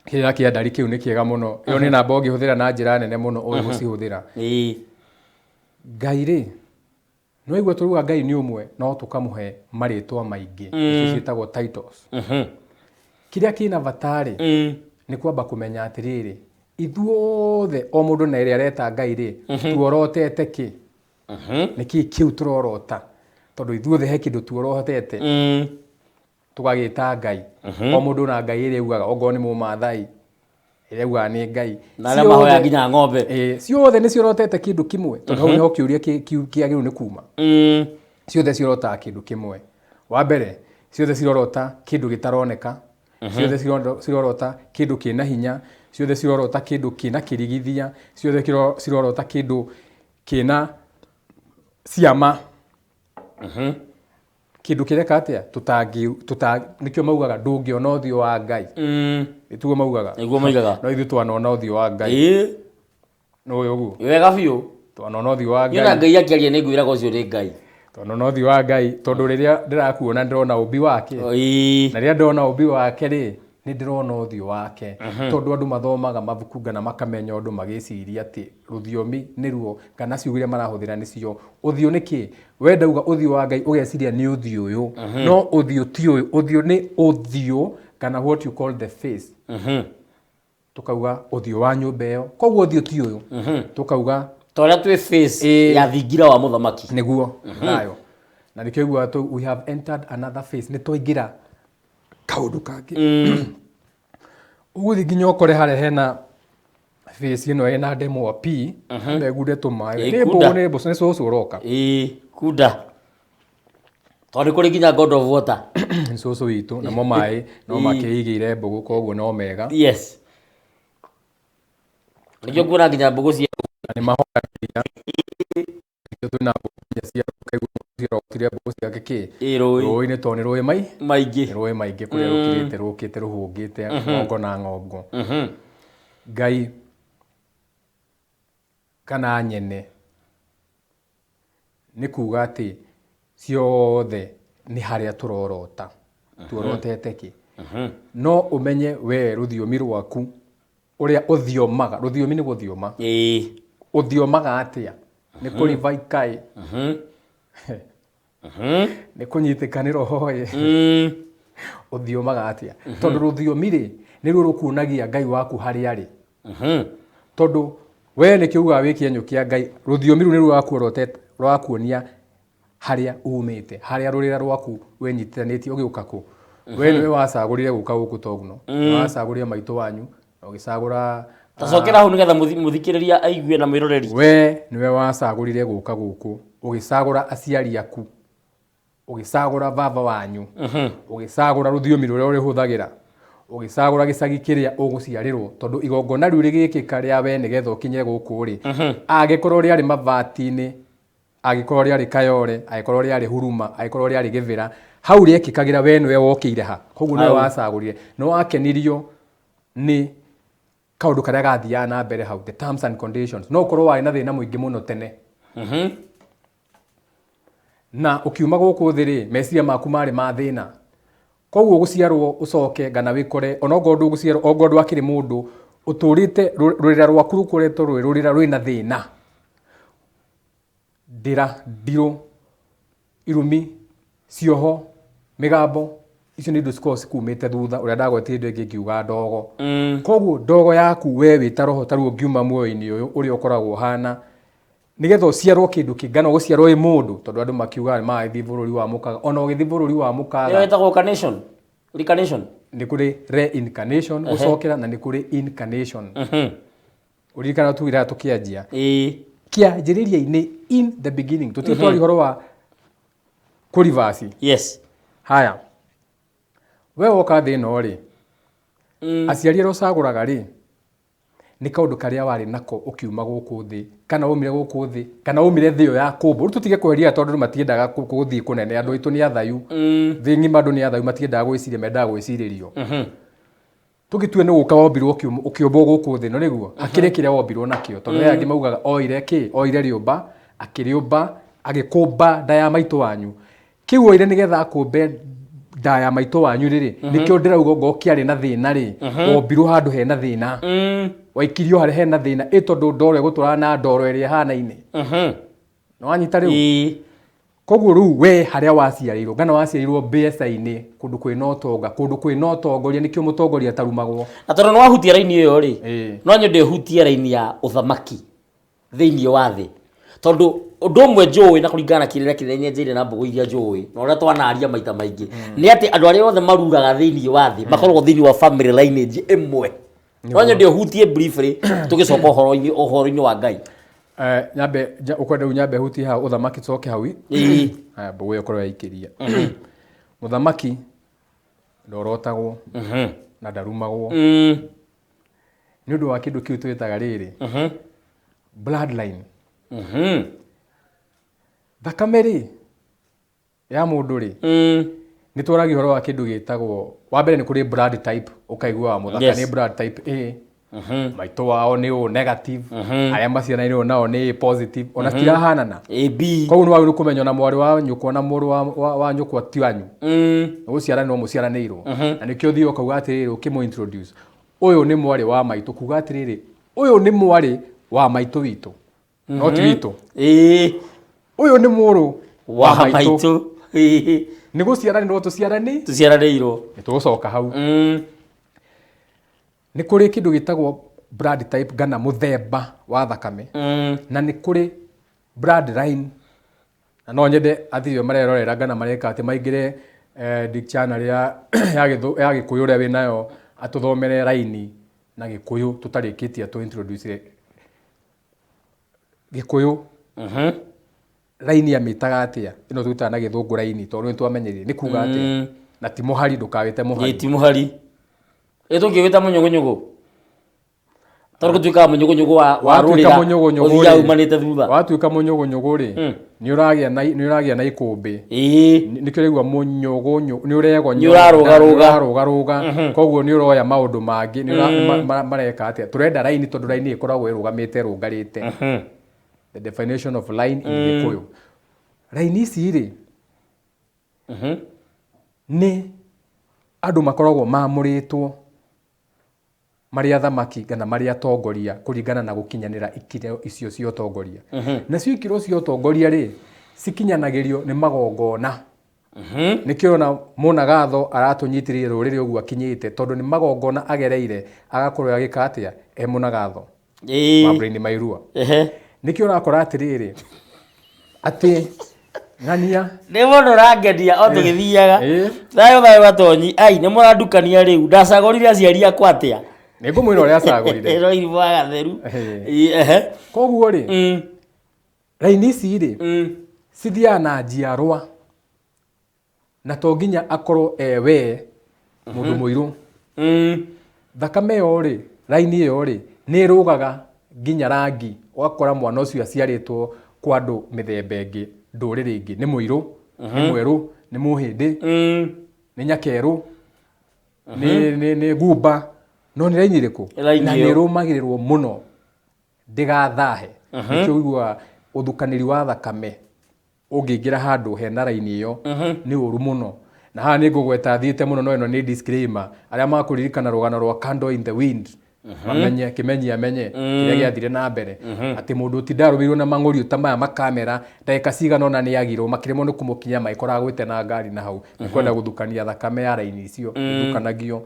Kĩrĩa kĩa ndari kĩu nĩ kĩega mũno. Ĩyo nĩ namba ũngĩhũthĩra na njĩra nene mũno ũĩ gũcihũthĩra. Ngai rĩ, no igua tũruga Ngai nĩ ũmwe, no tũkamũhe marĩtwa maingĩ. Icio ciĩtagwo titles. Kĩrĩa kĩna bata rĩ, nĩ kwamba kũmenya atĩrĩrĩ, ithuothe o mũndũ na ĩrĩa areta Ngai rĩ, tuorotete kĩ? Nĩ kĩ kĩu tũrorota? Tondũ ithuothe he kĩndũ tuorotete. Tũgagĩta Ngai. O mũndũ na Ngai ĩrĩa augaga, ongorwo nĩ Mũmaathai, ĩrĩa augaga nĩ Ngai. Na arĩa mahoya nginya ng'ombe. Ciothe nĩ ciorotete kĩndũ kĩmwe, tondũ hau nĩho kĩũria kĩagĩrĩirwo nĩ kuma. Ciothe ciorotaga kĩndũ kĩmwe. Wa mbere, ciothe cirorota kĩndũ gĩtaroneka, ciothe cirorota kĩndũ kĩna hinya, ciothe cirorota kĩndũ kĩna kĩrigithia, ciothe cirorota kĩndũ kĩna ciama. Kĩndũ kĩreka atĩa? Nĩkĩo maugaga ndũngĩona ũthiũ wa Ngai. Nĩtuo maugaga. Nĩguo maugaga. No ithuĩ twanona ũthiũ wa Ngai. Nĩ ũguo? Wega biũ. Twanona ũthiũ wa Niĩ ona Ngai akĩaria nĩ ngwĩraga ũcio nĩ Ngai. Twanona ũthiũ wa Ngai, tondũ rĩrĩa ndĩrakuona ndĩrona ũmbi wake. Na rĩrĩa ndĩrona ũmbi wake rĩ, nĩ ndĩrona ũthiũ wake. Tondũ andũ mathomaga mabuku kana makamenya ũndũ magĩciria atĩ rũthiomi nĩruo kana ciugo iria marahũthĩra nĩcio. Ũthiũ nĩ kĩ? We ndauga ũthiũ wa Ngai ũgeciria nĩ ũthiũ ũyũ. No ũthiũ ti ũyũ, ũthiũ nĩ ũthiũ kana what you call the face. Tukauga ũthiũ wa nyũmba ĩyo, koguo ũthiũ ti ũyũ. Tukauga ta ũrĩa twĩ face ya thingira wa mũthamaki. Nĩguo, thayũ. Na nĩkĩo iguaga tu we have entered another phase, nĩ twaingĩra kaũndũ kangĩ. Ũgũthiĩ nginya ũkore harĩa hena face ĩno ĩna ndemwa P, megunde tũmaĩ. Nĩ Kunda. mbũgũ, nĩ mbũcũ, nĩ cũcũ ũroka. Kunda. Tondũ nĩ kũrĩ nginya God of water. Nĩ cũcũ witũ, namo maĩ no makĩigĩire mbũgũ, koguo no mega. Yes. Nĩkĩo kuona nginya mbũgũ cia Na nĩ mahoyagĩria. Nĩkĩo twĩna mbũgũ nginya cia ũkaigua mũndũ ũcio arokire mbũgũ ciake kĩ? Rũĩ. Rũĩ-inĩ tondũ nĩ rũĩ Maingĩ. Nĩ rũĩ maingĩ kũrĩa rũkirĩte, rũkĩte rũhũngĩte, ng'ongo na ng'ongo. Ngai kana nyene nĩ kuga atĩ ciothe nĩ harĩa tũrorota. Tuorotete kĩ? No ũmenye we rũthiomi rwaku ũrĩa ũthiomaga. Rũthiomi nĩ gũthioma. Ũthiomaga atĩa? Nĩ kũrivaikaĩ. Nĩ kũnyitĩka nĩ roho ĩ. Ũthiomaga atĩa? Tondũ rũthiomi rĩ, nĩruo rũkuonagia Ngai waku harĩa arĩ. Tondũ we nĩkĩo ugaga wĩ kĩenyũ kĩa Ngai, rũthiomi rũu nĩruo rũrakuonia harĩa umĩte, harĩa rũrĩra rwaku wĩnyitithanĩtie ũgĩũka kũ. We nĩwe wacagũrire gũka gũkũ Togno, nĩwe wacagũrire maitũ wanyu, na ũgĩcagũra Tacokera hau nĩgetha mũthikĩrĩria aigue na mwĩroreri. We nĩwe wacagũrire gũka gũkũ, ũgĩcagũra aciari aku, ũgĩcagũra baba wanyu, ũgĩcagũra rũthiomi rũrĩa ũrĩhũthagĩra, ũgĩcagũra gĩcagi kĩrĩa ũgũciarĩrwo, tondũ igongona rĩu rĩgĩkĩka rĩa we nĩgetha ũkinye gũkũ rĩ, angĩkorwo rĩarĩ mabati-inĩ, angĩkorwo rĩarĩ Kayole, angĩkorwo rĩarĩ Huruma, angĩkorwo rĩarĩ Gĩthĩra, hau rĩekĩkagĩra we nĩwe wokĩire ha, koguo nĩwe wacagũrire, nĩ wakenirio nĩ kaũndũ karĩa gathiaga na mbere hau, the terms and conditions. No ũkorwo warĩ na thĩna mũingĩ mũno tene. Na ũkiuma gũkũ thĩ rĩ, meciria maku marĩ ma thĩna. Koguo gũciarwo ũcoke kana wĩkore, onokorwo ndũgũciarwo, ongorwo ndwakĩrĩ mũndũ, ũtũrĩte rũrĩra rwaku rũkoretwo rwĩ rũrĩra rwĩna thĩna. Ndĩra, ndirũ, irumi, cioho, mĩgambo, icio nĩ indo cikoragwo cikumĩte thutha, ũrĩa ndagwetire indo ingĩ ngiuga ndogo. Koguo ndogo yaku we wĩ ta roho ta rĩu ũngiuma muoyo-inĩ ũyũ ũrĩa ũkoragwo ũhana, nĩgetha ũciarwo kĩndũ kĩngĩ kana ũgũciarwo wĩ mũndũ, tondũ andũ makiugaga nĩ magagĩthiĩ bũrũri wa mũkaga, ona ũgĩthiĩ bũrũri wa mũkaga. Ĩyo ĩtagwo carnation. Reincarnation. Nĩ kũrĩ reincarnation gũcokera na nĩ kũrĩ incarnation. Ũririkana tugire haha tũkĩanjia. Kĩanjĩrĩria-inĩ, in the beginning, tũtirĩ twaria ũhoro wa kũrivaci. Haya. We woka thĩ ĩno rĩ, aciari arĩa ũcagũraga rĩ, nĩ kaũndũ karĩa warĩ nako ũkiuma gũkũ thĩ, kana waumire gũkũ thĩ, kana waumire thĩ ĩyo ya kũmbwo. Rĩu tũtige kweheria tondũ andũ matiendaga gũthiĩ kũnene, andũ aitũ nĩ athayu. Thĩ ng'ima andũ nĩ athayu, matiendaga gwĩciria, mendaga gwĩcirĩrio. Tũgĩtue nĩ gũka wombirwo ũkĩũmbwo gũkũ thĩ, no nĩguo? Hakĩrĩ kĩrĩa wombirwo nakĩo, tondũ he angĩ maugaga oire kĩ? Oire rĩũmba, akĩrĩũmba, agĩkũmba nda ya maitũ wanyu. Kĩu oire nĩgetha akũmbe nda ya maitũ wanyu rĩrĩ, nĩkĩo ndĩrauga ongorwo kĩarĩ na thĩna rĩ, wombirwo handũ hena thĩna. Waikirio harĩa hena thĩna, ĩ tondũ ndoro ĩgũtwarana na ndoro ĩrĩa ĩhanaine. Nĩ wanyita rĩu? Koguo rĩu we harĩa waciarĩirwo, kana waciarĩirwo mbeca-inĩ, kũndũ kwĩna ũtonga, kũndũ kwĩna ũtongoria, nĩkĩo mũtongoria atarumagwo. Na tondũ nĩ wahutia raini ĩyo rĩ, no nyende ũhutie raini ya ũthamaki thĩinĩ wa thĩ. Tondũ ũndũ ũmwe njũĩ na kũringana na kĩrĩra kĩrĩa nyenjeire na mbũgũ iria njũĩ, na ũrĩa twanaria maita maingĩ, nĩ atĩ andũ arĩa othe maruraga thĩinĩ wa thĩ, makoragwo thĩinĩ wa family lineage ĩmwe. No nyende ũhutie briefly, tũgĩcoka ũhoro-inĩ wa Ngai. Nyambe, ũkwenda rĩu nyambe hutie hau ũthamaki tũcoke hau? Haya, mbũgũ ĩyo ĩkorwo yaikĩria. Mũthamaki ndorotagwo na ndarumagwo. Nĩ ũndũ wa kĩndũ kĩu twĩtaga rĩrĩ, bloodline. Thakame rĩ, ya mũndũ rĩ, nĩ twaragia ũhoro wa kĩndũ gĩtagwo, wa mbere nĩ kũrĩ blood type, ũkaigua wa mũthaka nĩ blood type A, maitũ wao nĩ O negative, arĩa maciaranĩirwo nao nĩ A positive, ona citirahanana. AB. Koguo nĩ wagĩrĩirwo kũmenya ona mwarĩ wa nyũkwa na mũrũ wa nyũkwa ti wanyu. Nĩ gũciaranĩrwo mũciaranĩirwo. Na nĩkĩo ũthiaga ũkauga atĩrĩrĩ, ũkĩmũ introduce, ũyũ nĩ mwarĩ wa maitũ, kuga atĩrĩrĩ, ũyũ nĩ mwarĩ wa maitũ witũ. No ti witũ. Ũyũ nĩ mũrũ wa maitũ. Nĩ gũciaranĩrwo tũciarani? Tũciaranĩirwo. Nĩ tũgũcoka hau. Nĩ kũrĩ kĩndũ gĩtagwo blood type kana mũthemba wa thakame. Na nĩ kũrĩ blood line. Na no nyende athii marerorera kana mareka atĩ maingĩre dictionary ya Gĩkũyũ ũrĩa wĩnayo atũthomere raini na Gĩkũyũ tũtarĩkĩtie atũ introduce Gĩkũyũ. Raini amĩtaga atĩa? Ĩno twĩtaga na gĩthũngũ raini tondũ nĩ twamenyerire. Nĩ kuga atĩa? Na ti mũhari, ndũkawĩte mũhari. Ĩ ti mũhari. Ĩ tũngĩwĩta mũnyũgũnyũgũ. Tondũ gũtuĩkaga mũnyũgũnyũgũ wa Watuĩka rũrĩra mũnyũgũnyũgũ ũthiaga rĩ, umanĩte thutha. Watuĩka mũnyũgũnyũgũ rĩ, nĩ ũragĩa na ikũmbĩ. Nĩkĩo ũraigua mũnyũgũnyũ, nĩ ũregonyo, Nĩ ũrarũgarũga. nĩ ũrarũgarũga. Koguo nĩ ũroya maũndũ mangĩ, nĩ mareka atĩa? Tũrenda raini tondũ raini ĩkoragwo ĩrũgamĩte ĩrũngarĩte. The definition of line in Gĩkũyũ. Raini ici rĩ, nĩ andũ makoragwo mamũrĩtwo marĩ athamaki kana marĩ atongoria kũringana na gũkinyanĩra ikĩro icio cia ũtongoria. Nacio ikĩro cia ũtongoria rĩ, cikinyanagĩrio nĩ magongona. Nĩkĩo ona Mũnagatho aratũnyitĩrĩire rũrĩrĩ ũguo akinyĩte, tondũ nĩ magongona agereire agakorwo agĩka atĩa e Mũnagatho wa Brain Mairua. Nĩkĩo ũrakora atĩrĩrĩ atĩ ng'ania Nĩ mũndũ ũrangenia o tũgĩthiaga. Thayũ thayũ gatonyi, ai nĩ mũrandukania rĩu, ndacagũrire aciari akwa atĩa? Nĩ ngũmwĩra ũrĩa acagũrire. Ĩro irimũ wa gatheru. Koguo rĩ, raini ici rĩ, cithiaga na njiarwa, na to nginya akorwo e we mũndũ mũirũ. Thakame ĩyo rĩ, raini ĩyo rĩ, nĩ ĩrũgaga nginya rangi, ũgakora mwana ũcio aciarĩtwo kwa andũ mĩthemba ĩngĩ, ndũrĩrĩ ĩngĩ, nĩ mũirũ, nĩ mwerũ, nĩ mũhĩndĩ, nĩ nyakerũ, nĩ ngumba, no nĩ raini ĩrĩkũ? Na nĩ ĩrũmagĩrĩrwo mũno ndĩgathahe. Nĩkĩo ũiguaga ũthukanĩri wa thakame ũngĩingĩra handũ hena raini ĩyo nĩ ũru mũno. Na haha nĩ ngũgweta thiĩte mũno, no ĩno nĩ disclaimer, arĩa makũririkana rũgano rwa Candle in the Wind mamenye, kĩmenyi amenye kĩrĩa gĩathire na mbere, atĩ mũndũ ũtinda arũmĩrĩirwo na mang'ũriũ ta maya makamera ndagĩka cigana ũna nĩ agirwo, makĩremwo nĩ kũmũkinya magĩkora agwĩte na ngari na hau, nĩ kwenda gũthukania thakame ya raini icio ithukanagio.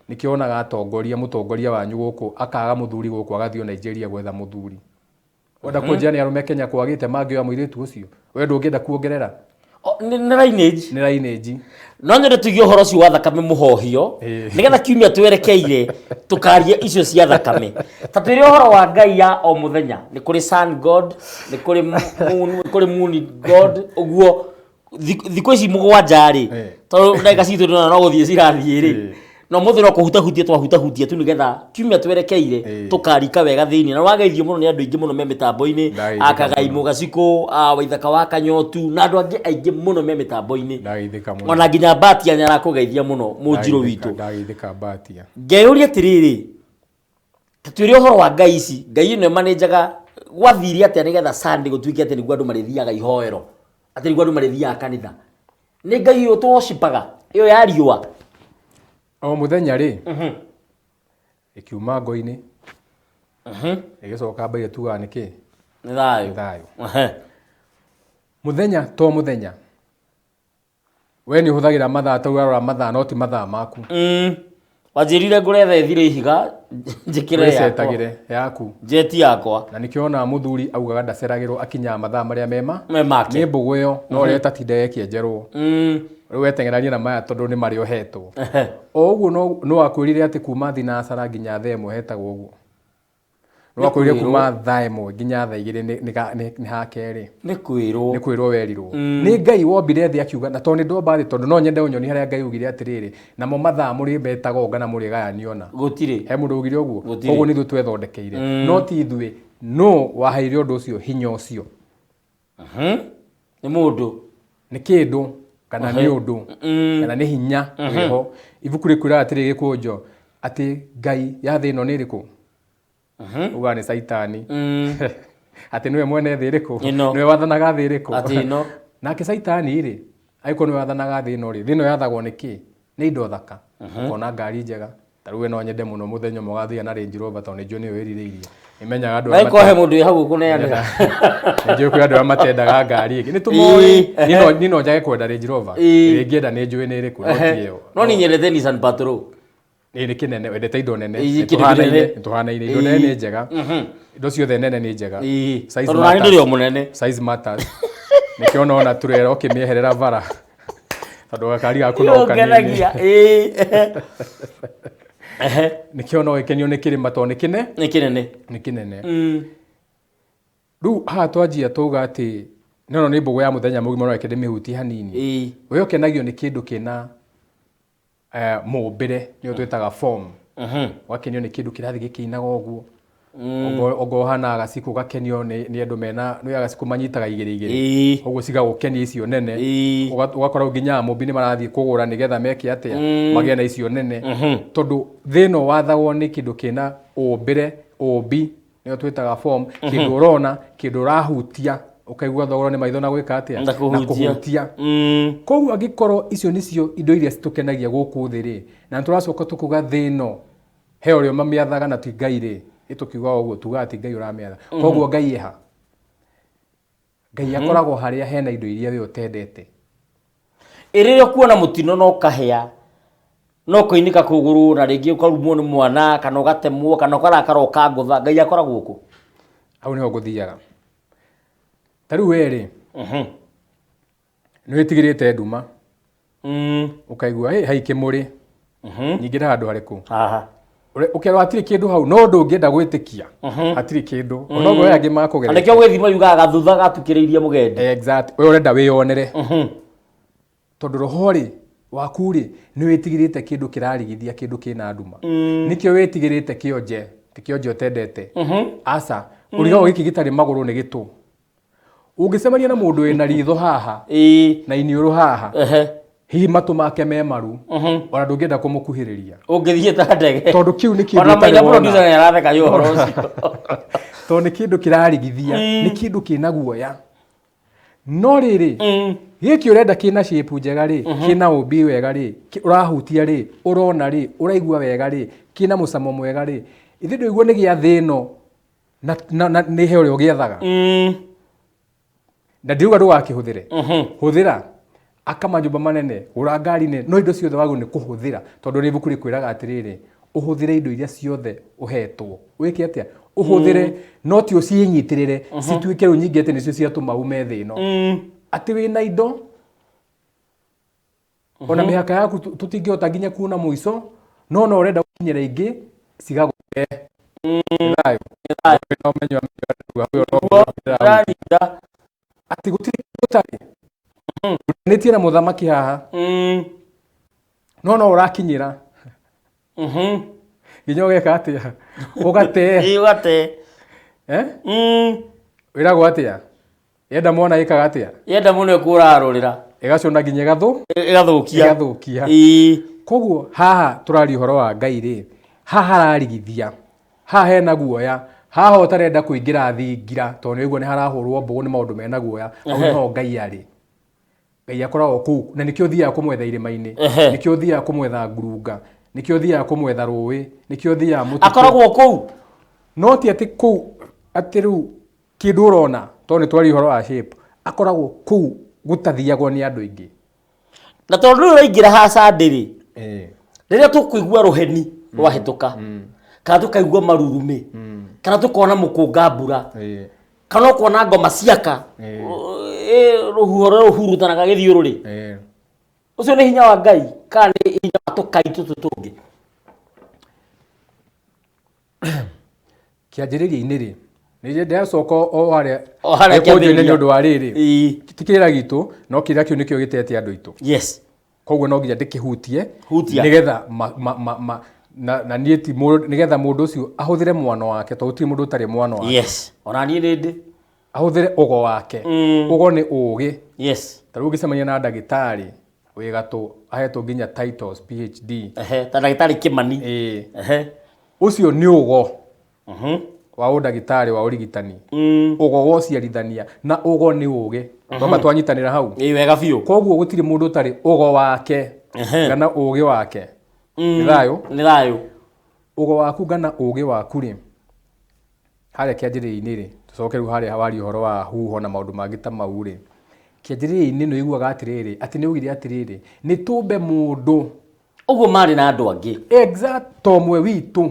Nĩkĩo wonaga atongoria, mũtongoria wanyu gũkũ akaga mũthuri gũkũ agathiĩ Nigeria gwetha mũthuri. Wenda kũnjĩra nĩ arũme Kenya kwagĩte mangĩoya mũirĩtu ũcio? We ndũngĩenda kuongerera? Nĩ lineage. Nĩ lineage. No nyende tuigie ũhoro ũcio wa thakame mũhohio, nĩgetha kiumia twerekeire tũkarie icio cia thakame. Ta twĩre ũhoro wa Ngai ya o mũthenya. Nĩ kũrĩ sun god, nĩ kũrĩ moon, nĩ kũrĩ moon god, ũguo thikũ ici mũgwanja rĩ, tondũ ndagĩka citũ ndĩrona no gũthiĩ cirathiĩ rĩ, no mũthĩ no kũhutahutia twahutahutia tu nĩgetha kiumia twerekeire tũkarika wega thĩinĩ. Na wageithio mũno nĩ andũ aingĩ mũno me mĩtambo-inĩ, akagaimũ Gacikũ, Waithaka wa Kanyotu, na andũ angĩ aingĩ mũno me mĩtambo-inĩ. Ona nginya Mbatia nĩ arakũgeithia mũno, mũnjirũ witũ. Ndageithĩka Mbatia. Ngeyũria atĩrĩrĩ, twĩre ũhoro wa Ngai ici, Ngai ĩno ĩmanĩnjaga gwathire atĩa nĩgetha Sunday gũtuĩke atĩ nĩguo andũ marĩthiaga ihoero, atĩ nĩguo andũ marĩthiaga kanitha. Nĩ Ngai ũyũ tũwocipaga, ĩyo ya riũa. O mũthenya rĩ, ĩkiuma ngo-inĩ, ĩgĩcoka mbaire tugaga nĩ kĩ? Nĩ thayũ. Nĩ thayũ. Mũthenya to mũthenya. We nĩ ũhũthagĩra mathaa ta ũrarora mathaa no ti mathaa maku. Wanjĩrire ngũre thaa ĩthire ihiga njĩkĩre yakwa. Wĩcetagĩre yaku. Njeti yakwa. Na nĩkĩo wonaga mũthuri augaga ndaceragĩrwo akinyaga mathaa marĩa mema. Me make. Nĩ mbũgũ ĩyo no ũrĩa ĩtatinda ĩkĩenjerwo. Rĩu weteng'erania na maya tondũ nĩ marĩa ũhetwo. O ũguo no akwĩrire atĩ kuma thinacara nginya thaa ĩmwe hetagwo ũguo. No akwĩrire kuma thaa ĩmwe nginya thaa igĩrĩ nĩ ha kerĩ. Nĩ kwĩrwo. Nĩ kwĩrwo werirwo. Nĩ Ngai wombire thĩ akiuga, na tondũ nĩ ndomba thĩ, tondũ no nyende ũnyonie harĩa Ngai augire atĩrĩrĩ, namo mathaa mũrĩ metaga ũnga na mũrĩgayanio na. Gũtirĩ. He mũndũ augire ũguo? Gũtirĩ. Koguo nĩ ithuĩ twethondekeire. No ti ithuĩ, nũ waheire ũndũ ũcio hinya ũcio? Nĩ mũndũ. Nĩ kĩndũ kana nĩ ũndũ kana nĩ hinya wĩho. Ibuku rĩkwĩraga atĩrĩ gĩkũnjo atĩ Ngai ya thĩ ĩno nĩ ĩrĩkũ? Ugaga nĩ Caitani. Atĩ nĩwe mwene thĩ ĩrĩkũ? Nĩwe wathanaga thĩ ĩrĩkũ? Atĩ ĩno. Nake Caitani rĩ, angĩkorwo nĩwe wathanaga thĩ ĩno rĩ, thĩ ĩno yathagwo nĩ kĩ? Nĩ indo thaka. Ũkona ngari njega. Ta rĩu we no nyende mũno mũthenya ũmwe ũgathiĩ na Range Rover tondũ nĩ njũĩ nĩyo wĩrirĩirie. Nĩmenyaga andũ arĩa Naĩkorwo he mũndũ wĩ hau ũkũneanĩra. Nĩ njũĩ kwĩ andũ arĩa matendaga ngari ĩngĩ. Nĩ tũmoĩ. Niĩ no njage kwenda Range Rover. Ĩrĩa ingĩenda nĩ njũĩ nĩ ĩrĩkũ, no ti ĩyo. No niĩ nyendete Nissan Patrol. Ĩĩ nĩ kĩnene, wendete indo nene. Ĩĩ, Nĩ kĩndũ tũhanaine, kĩnene. nĩ tũhanaine. Indo nene nĩ njega. Indo ciothe nene nĩ njega. Size Tondũ nani matters. ndũrĩ o mũnene. Size matters. Nĩkĩo nona turera ũkĩmĩeherera bara. Tondũ gakari gaku no kanini. Ũngenagia. Nĩkĩo no ĩkenio nĩ kĩrĩma tondũ nĩ kĩne. Nĩ kĩnene. Nĩ kĩnene. Rĩu haha twanjia twauga atĩ no nĩ mbũgũ ya mũthenya mũgima no reke ndĩmĩhutie hanini. We ũkenagio nĩ kĩndũ kĩna mũmbĩre nĩyo twĩtaga form. Ũgakenio nĩ kĩndũ kĩrathiĩ gĩkĩinaga ũguo. Ongo ũhana gacikũ ũgakenio nĩ andũ mena, nĩ agacikũ manyitaga igĩrĩ igĩrĩ. Ũguo cigagũkenia icio nene. Ũgakora nginya mũmbi nĩ marathiĩ kũgũra nĩgetha meke atĩa, magĩe na icio nene. Tondũ thĩ ĩno wathagwo nĩ kĩndũ kĩna ũmbĩre, ũmbi, nĩyo twĩtaga form, kĩndũ ũrona, kĩndũ ũrahutia, ũkaigua thogora nĩ maitho na gwĩka atĩa? Na kũhutia. Na kũhutia. Koguo angĩkorwo icio nĩcio indo iria citũkenagia gũkũ thĩ rĩ, na nĩtũracoka tũkauga thĩ ĩno he ũrĩa ũmamĩathaga na ti Ngai rĩ, ĩtũkiuga ũguo tugaga ti Ngai ũramĩatha. Koguo Ngai eha? Ngai akoragwo harĩa hena indo iria we ũtendete. Ĩ rĩrĩa ũkuona mũtino na ũkahĩa na ũkoinĩka kũgũrũ na rĩngĩ ũkarumwo nĩ mwana kana ũgatemwo kana ũkarakara ũkangũtha, Ngai akoragwo kũ? Hau nĩho ngũthiaga. Ta rĩu we rĩ, nĩ wĩtigĩrĩte nduma, ũkaigua "Ĩ, hai kĩmũrĩ, nyingĩra handũ harĩkũ?" Haha. Ũkerwo hatirĩ kĩndũ hau, no ndũngĩenda gwĩtĩkia hatirĩ kĩndũ, onoguo aya angĩ Na makũgeretie. nĩkĩo gwĩthima yugaga gathutha gatukĩrĩirie mũgendi. Exact. We ũrenda wĩyonere, tondũ roho rĩ waku rĩ nĩ wĩtigĩrĩte kĩndũ kĩrarigithia, kĩndũ kĩna nduma. Nĩkĩo wĩtigĩrĩte kĩonje, ti kĩonje ũtendete, aca. Ũrigagwo gĩkĩ gĩtarĩ magũrũ nĩ gĩtũ. Ũngĩcemania na mũndũ wĩna ritho haha na iniũrũ haha, hihi matũ make me maru, ona ndũngĩenda kũmũkuhĩrĩria. Ũngĩthiĩ ta ndege. Tondũ kĩu nĩ kĩndũ Ona ũtarĩ maitha wona. producer nĩ aratheka nĩ ũhoro ũcio. Tondũ nĩ kĩndũ kĩrarigithia, nĩ kĩndũ kĩna guoya. No rĩrĩ, gĩkĩ ũrenda kĩna shape njega rĩ, kĩna ũmbi wega rĩ, ũrahutia rĩ, ũrona rĩ, ũraigua wega rĩ, kĩna mũcamo mwega rĩ, ithuĩ ndũigua nĩ gĩa thĩ ĩno na nĩ he ũrĩa ũgĩethaga. Na ndiuga ndũgakĩhũthĩre, hũthĩra, aka manyũmba manene, gũra ngari nene, no indo ciothe wagĩrĩirwo nĩ kũhũthĩra, tondũ nĩ ibuku rĩkwĩraga atĩrĩrĩ, ũhũthĩre indo iria ciothe ũhetwo. Wĩke atĩa? Ũhũthĩre, no ti ũcinyitĩrĩre cituĩke rĩu nyingĩ atĩ nĩcio ciatũma ume thĩ ĩno. Atĩ wĩna indo ona mĩhaka yaku tũtingĩhota nginya kuona mũico, no ũrenda gũkinyĩra ingĩ cigagũte. Nĩ thayũ. Wĩna ũmenyo wa mĩhaka ũyũ no Ndĩranyita. Atĩ gũtirĩ kĩndũ ũtarĩ. Ũnĩtie na mũthamaki haha, no ũrakinyĩra nginya ũgeka atĩa? Ũgate. Ĩĩ, ũgate. Eh? Wĩragwo atĩa? Yenda mwana ĩkaga atĩa? Yenda mũno ĩkũrarũrĩra. Ĩgacũna nginya ĩgathũ. Ĩgathũkia. Ĩgathũkia. Ĩĩ. Koguo haha tũraria ũhoro wa Ngai rĩ, haha hararigithia, haha hena guoya, haha ũtarenda kũingĩra thingira tondũ nĩ ũraigua nĩ harahũrwo mbũgũ nĩ maũndũ mena guoya, hau nĩho Ngai arĩ. Ngai akoragwo kũu, na nĩkĩo ũthiaga kũmwetha irĩma-inĩ, nĩkĩo ũthiaga kũmwetha ngurunga, nĩkĩo ũthiaga kũmwetha rũĩ, nĩkĩo ũthiaga mũtitũ. Akoragwo kũu. No ti atĩ kũu atĩ rĩu kĩndũ ũrona, tondũ nĩ twaria ũhoro wa shape, akoragwo kũu gũtathiagwo nĩ andũ aingĩ. Na tondũ rĩu ũraingĩra haca ndĩrĩ, rĩrĩa tũkũigua rũheni rwahĩtũka, kana tũkaigua marurumĩ, kana tũkona mũkũnga mbura, kana ũkona ngoma ciaka, rũhuho rũrĩa rũhurutanaga gĩthiũrũrĩ, ũcio nĩ hinya wa Ngai kana nĩ hinya wa tũkai tũtũ tũngĩ? Kĩanjĩrĩria-inĩ rĩ, nĩ ndĩracoka o harĩa O harĩa gĩkũnjũ-inĩ kĩambĩrĩria. nĩ ũndũ wa rĩrĩ, ti kĩrĩra gitũ, no kĩrĩra kĩu nĩkĩo gĩtete andũ aitũ. Koguo no nginya ndĩkĩhutie. Hutia. Nĩgetha na niĩ ti mũndũ, nĩgetha mũndũ ũcio ahũthĩre mwano wake, tondũ gũtirĩ mũndũ ũtarĩ mwano wake. Yes, ona niĩ nĩ ndĩ. Ahũthĩre ũgo wake. Ũgo nĩ ũgĩ. Ta rĩu ũngĩcemania na ndagĩtarĩ wĩ gatũ, ahetwo nginya titles PhD. Ehe, ta ndagĩtarĩ Kĩmani. Ĩĩ. Ũcio nĩ ũgo wa ũndagĩtarĩ wa ũrigitani. Ũgo wa ũciarithania, na ũgo nĩ ũgĩ. Twamba twanyitanĩra hau. Ĩĩ, wega biũ. Koguo gũtirĩ mũndũ ũtarĩ ũgo wake kana ũgĩ wake. Nĩ thayũ? Nĩ thayũ. Ũgo waku kana ũgĩ waku rĩ, harĩa kĩanjĩrĩria-inĩ rĩ, tũcoke rĩu harĩa waria ũhoro wa huho na maũndũ mangĩ ta mau rĩ, kĩanjĩrĩria-inĩ nĩ ũiguaga atĩrĩrĩ, atĩ nĩ augire atĩrĩrĩ, nĩ tũmbe mũndũ. Ũguo marĩ na andũ angĩ. Exact, ta ũmwe witũ.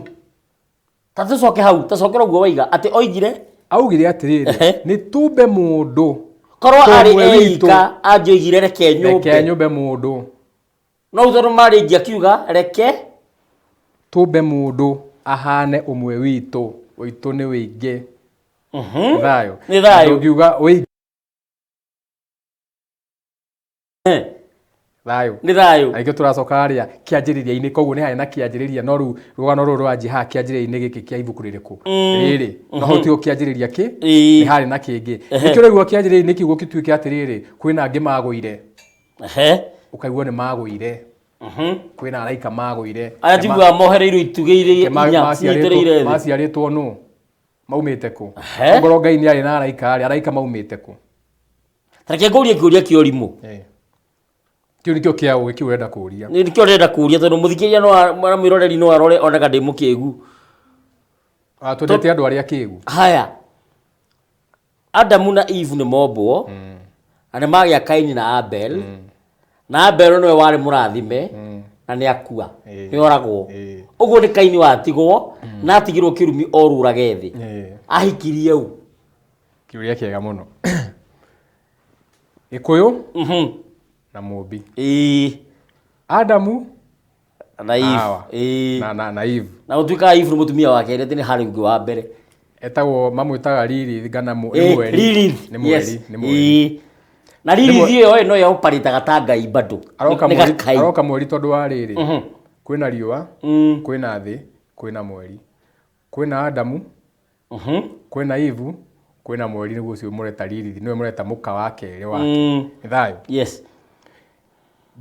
Ta tũcoke hau, ta cokera ũguo waiga, atĩ oigire? Augire atĩrĩrĩ, nĩ tũmbe mũndũ. Korwo Ta arĩ ũmwe witũ. eika, angĩoigire reke nyũmbe. Reke nyũmbe mũndũ. No tondũ marĩ aingĩ akiuga reke tũmbe mũndũ ahane ũmwe witũ, witũ nĩ wĩingĩ. Nĩ thayũ. Nĩ thayũ. Ndũngiuga wĩingĩ. Thayũ. Nĩ thayũ. Na nĩkĩo tũracoka harĩa kĩanjĩrĩria-inĩ, koguo nĩ harĩ na kĩanjĩrĩria, no rĩu rũgano rũrũ rwanjia haha kĩanjĩrĩria-inĩ gĩkĩ kĩa ibuku rĩrĩkũ? Rĩrĩ. No hau tiho kĩanjĩrĩria kĩ? Nĩ harĩ na kĩngĩ. Nĩkĩo ũraigua kĩanjĩrĩria-inĩ kiugo gĩtuĩke atĩrĩrĩ, kwĩna angĩ magũire. Ũkaigua nĩ magũire. Kwĩna araika magũire. Aya njiguaga mohereirwo itugĩ iria inya cinyitĩrĩire thĩ. Maciarĩtwo nũ? Maumĩte kũ? Ongorwo Ngai nĩ arĩ na araika rĩ, araika maumĩte kũ? Ta reke ngũrie kĩũria kĩa ũrimũ. Kĩu nĩkĩo kĩa ũgĩ kĩu ũrenda kũũria. Nĩ nĩkĩo ndĩrenda kũũria tondũ mũthikĩrĩria no na mwĩroreri no arore one kana ndĩ mũkĩgu. Twendete andũ arĩa akĩgu. Haya. Adamu na Eve nĩ mombwo, na nĩ magĩa Kaini na Abel, Na Abel nĩwe warĩ mũrathime na nĩ akua, nĩ oragwo. Ũguo nĩ Kaini watigwo na atigirwo kĩrumi orũrage thĩ. Ahikirie ũ? Kĩũria kĩega mũno. Gĩkũyũ na Mũmbi. Adamu na Eve. Hawa. Na Eve. Na gũtuĩkaga Eve nĩ mũtumia wa kerĩ, atĩ nĩ harĩ ũngĩ wa mbere. Etagwo, mamwĩtaga Lilith kana nĩ mweri. Lilith. Nĩ mweri, Yes. nĩ mweri. Na Lilith ĩyo ĩ no yo operataga ta ngai bado. Aroka Nĩ mweri, gakai. aroka mweri tondũ wa rĩrĩ. Kwĩna riũa, kwĩna thĩ, kwĩna mweri. Kwĩna Adamu, kwĩna Eve, kwĩna mweri, nĩguo ũcio mũreta Lilith, nĩwe mũreta mũka wa kerĩ wake. Nĩ thayũ. Yes.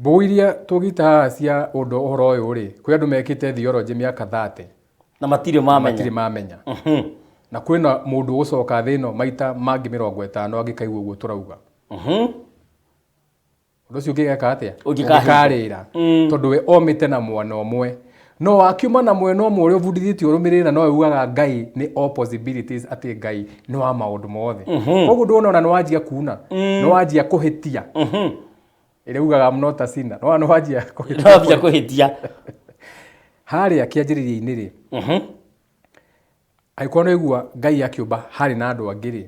Mbũgũ iria tũngĩita haha cia ũndũ ũhoro ũyũ rĩ, kwĩ andũ mekĩte theology mĩaka 30. Na matirĩ mamenya. Matirĩ mamenya. Na kwĩna mũndũ ũgũcoka thĩ ĩno maita mangĩ 50 angĩkaigua ũguo tũrauga. Ũndũ ũcio ũngĩgeka atĩa? Ũngĩkahinga. Ũngĩkarĩra. Tondũ we omĩte na mwana ũmwe. No akiuma na mwena ũmwe ũrĩa ũbundithĩtio ũrũmĩrĩre, na nowe ugaga Ngai nĩ all possibilities, atĩ Ngai nĩ wa maũndũ mothe. Koguo ndũrona ona nĩ wanjia kuna, nĩ wanjia kũhĩtia. Ĩrĩa ugaga I'm not a sinner. No nĩ wanjia kũhĩtia. Nĩ wanjia kũhĩtia. Harĩa kĩanjĩrĩria-inĩ rĩ, angĩkorwo nĩ waigua Ngai akĩũmba harĩ na andũ angĩ rĩ,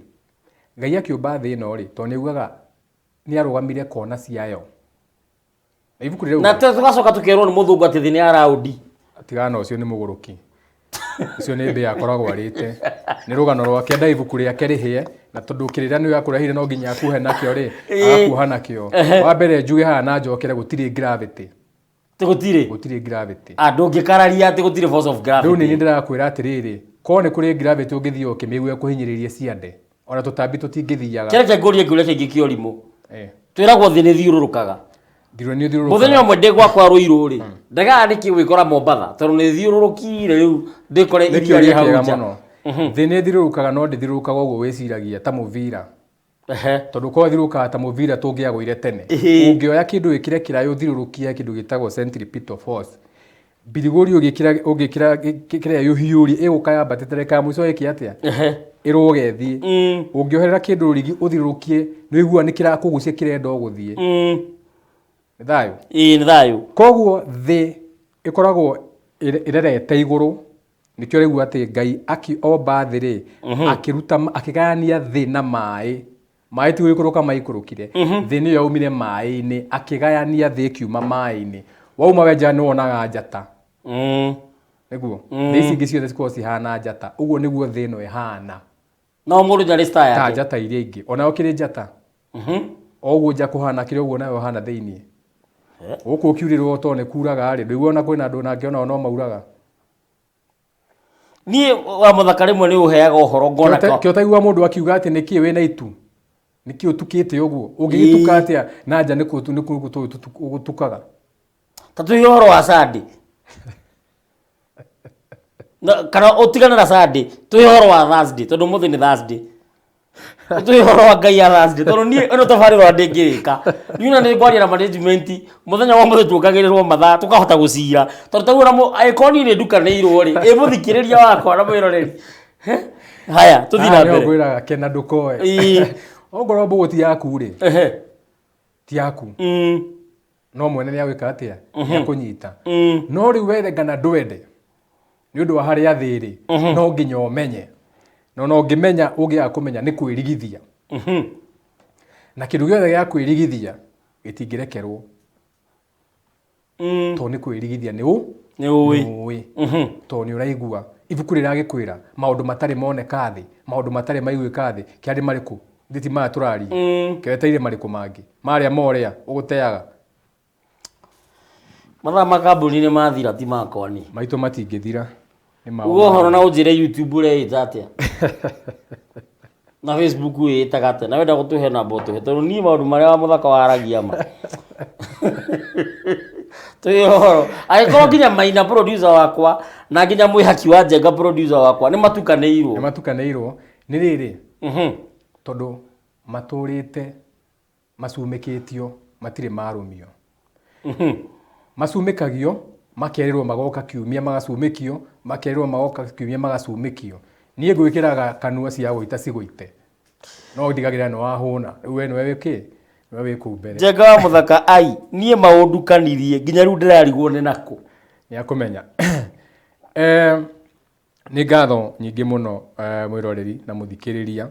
Ngai akĩũmba thĩ ĩno rĩ, tondũ nĩ augaga nĩ arũgamire kona ciayo. Na ibuku rĩrauga Na tũgacoka tũkerwo nĩ mũthũngũ atĩ thĩ nĩ ya raundi. Tigana na ũcio, nĩ mũgũrũki. Ũcio nĩ mbĩa akoragwo arĩte. Nĩ rũgano rwake, enda ibuku rĩake rĩhĩe, na tondũ kĩrĩra nĩwe akũrehire no nginya akuohe nakĩo rĩ, agakuoha nakĩo. Wa mbere njuge haha na njokere, gũtirĩ gravity. Atĩ gũtirĩ? Gũtirĩ gravity. Ah, ndũngĩkararia atĩ gũtirĩ force of gravity. Rĩu nĩ ndĩrakwĩra atĩrĩrĩ, korwo nĩ kũrĩ gravity ũngĩthiĩ ũkĩmĩigua ĩkũhinyĩrĩirie ciande, ona tũtambi tũtingĩthiaga. Kĩreke ngũrie kĩũria kĩngĩ kĩa ũrimũ. Twĩragwo thĩ nĩ thiũrũrũkaga. Thirwe nĩ ũthiũrũrũkaga. Mũthenya ũmwe ndĩ gwakwa Rũirũ rĩ, ndegaga nĩkĩ gwĩkora Mombatha, tondũ nĩ thiũrũrũkire rĩu ndĩkore Nĩ iria kĩũria rĩ hau kĩega nja. mũno. Thĩ nĩ ĩthiũrũrũkaga, no ndĩthiũrũrũkaga ũguo wĩciragia ta mũbira. Tondũ korwo ĩthiũrũrũkaga ta mũbira tũngĩagũire tene. Ũngĩoya kĩndũ wĩkĩre kĩraĩ ũthiũrũrũkie kĩndũ gĩtagwo centripetal force. Mbirigũri ũngĩkĩra, ũngĩkĩra kĩrĩa ũhiũrie ĩgũka yambatĩte ndagĩka ya mũico ĩke atĩa? Ĩrũge ĩthiĩ. Ũngĩoherera kĩndũ rũrigi ũthiũrũrũkie nĩ ũiguaga nĩ kĩrakũgucia kĩrenda o gũthiĩ. Nĩ thayũ? Ĩĩ nĩ thayũ. Koguo thĩ ĩkoragwo ĩrerete igũrũ, nĩkĩo ũraigua atĩ Ngai akĩomba thĩ rĩ, akĩruta, akĩgayania thĩ na maĩ. Maĩ ti gũikũrũka maikũrũkire, thĩ nĩyo yaumire maĩ-inĩ, akĩgayania thĩ ĩkiuma maĩ-inĩ. Wauma we nja nĩ wonaga njata. Nĩguo? Thĩ ici ingĩ ciothe cikoragwo cihana njata. Ũguo nĩguo thĩ ĩno ĩhana. No mũndũ ndarĩ star Ta yake. njata iria ingĩ. Onayo kĩrĩ njata. O ũguo nja kũhana kĩrĩ ũguo nayo ĩhana thĩinĩ. Gũkũ ũkiurĩrwo tondũ nĩ kuraga rĩ, ndũiguaga ona kwĩna andũ nangĩ onao no mauraga. Niĩ wa mũthaka rĩmwe nĩ ũheaga ũhoro ngona ka- Kĩo taigua mũndũ akiuga atĩ nĩkĩ wĩna itu? Nĩkĩ ũtukĩte ũguo? Ũngĩgĩtuka atĩa na nja nĩ gũtukaga? Ta tũhe ũhoro wa Sunday. Na, kana ũtigane na Sunday, tũhe ũhoro wa Thursday, tondũ ũmũthĩ nĩ Thursday. Tũhe ũhoro wa Ngai ya Thursday, tondũ niĩ ĩno tabarĩra ndĩngĩrĩka. Niĩ ona nĩ ngwaria na management, mũthenya wa ũmũthĩ tuongagĩrĩrwo mathaa, tũkahota gũcira. Tondũ ta rĩu ona angĩkorwo niĩ nĩ ndukanĩirwo rĩ, ĩ mũthikĩrĩria wakwa na mwĩroreri. He? Haya, tũthiĩ na Haha nĩho mbere. ngwĩraga kena ndũkoe. Ongorwo mbũgũ ti yaku rĩ, ti yaku. No mwene nĩ agwĩka atĩa? Nĩ akũnyita. No rĩu wende kana ndwende, nĩ ũndũ wa harĩa thĩ rĩ, no nginya ũmenye. Na ona ũngĩmenya, ũngĩaga kũmenya nĩ kwĩrigithia. Na kĩndũ gĩothe gĩa kwĩrigithia gĩtingĩrekerwo. Tondũ nĩ kwĩrigithia nĩ ũ? Nĩ ũĩ. Nĩ ũĩ. Tondũ nĩ ũraigua ibuku rĩragĩkwĩra maũndũ matarĩ moneka thĩ, maũndũ matarĩ maiguĩka thĩ, kĩarĩ marĩkũ? Ithuĩ ti maya tũraria. Keweteire marĩkũ mangĩ? Marĩa morĩa ũgũteaga. Mathaa ma kambuni nĩ mathira, ti makwa niĩ. Maitũ matingĩthira. Nĩ mao Uga ũhoro na mathira. ũnjĩre YouTube ũreĩta atĩa? Na Facebook wĩĩtaga atĩa? Na wenda gũtũhe namba ũtũhe, tondũ niĩ maũndũ marĩa wa mũthaka waragia ma. Tũhe ũhoro. Angĩkorwo nginya Maina producer wakwa na nginya Mwĩhaki wa Njenga producer wakwa nĩ matukanĩirwo. Nĩ matukanĩirwo. Nĩ rĩrĩ, tondũ matũrĩte macumĩkĩtio, matirĩ marũmio. Macumĩkagio, makerĩrwo magoka kiumia magacumĩkio, makerĩrwo magoka kiumia magacumĩkio. Niĩ ngwĩkĩraga kanua cia gũita cigũite. No ndigagĩrĩra nĩ wahũna. Rĩu we nĩwe wĩkĩ? We wĩ kũu mbere. Njenga wa Mũthaka, ai niĩ maũndukanirie nginya rĩu ndĩrarigwo nĩ nakũ. Nĩ akũmenya. Nĩ ngatho nyingĩ mũno mwĩroreri na mũthikĩrĩria,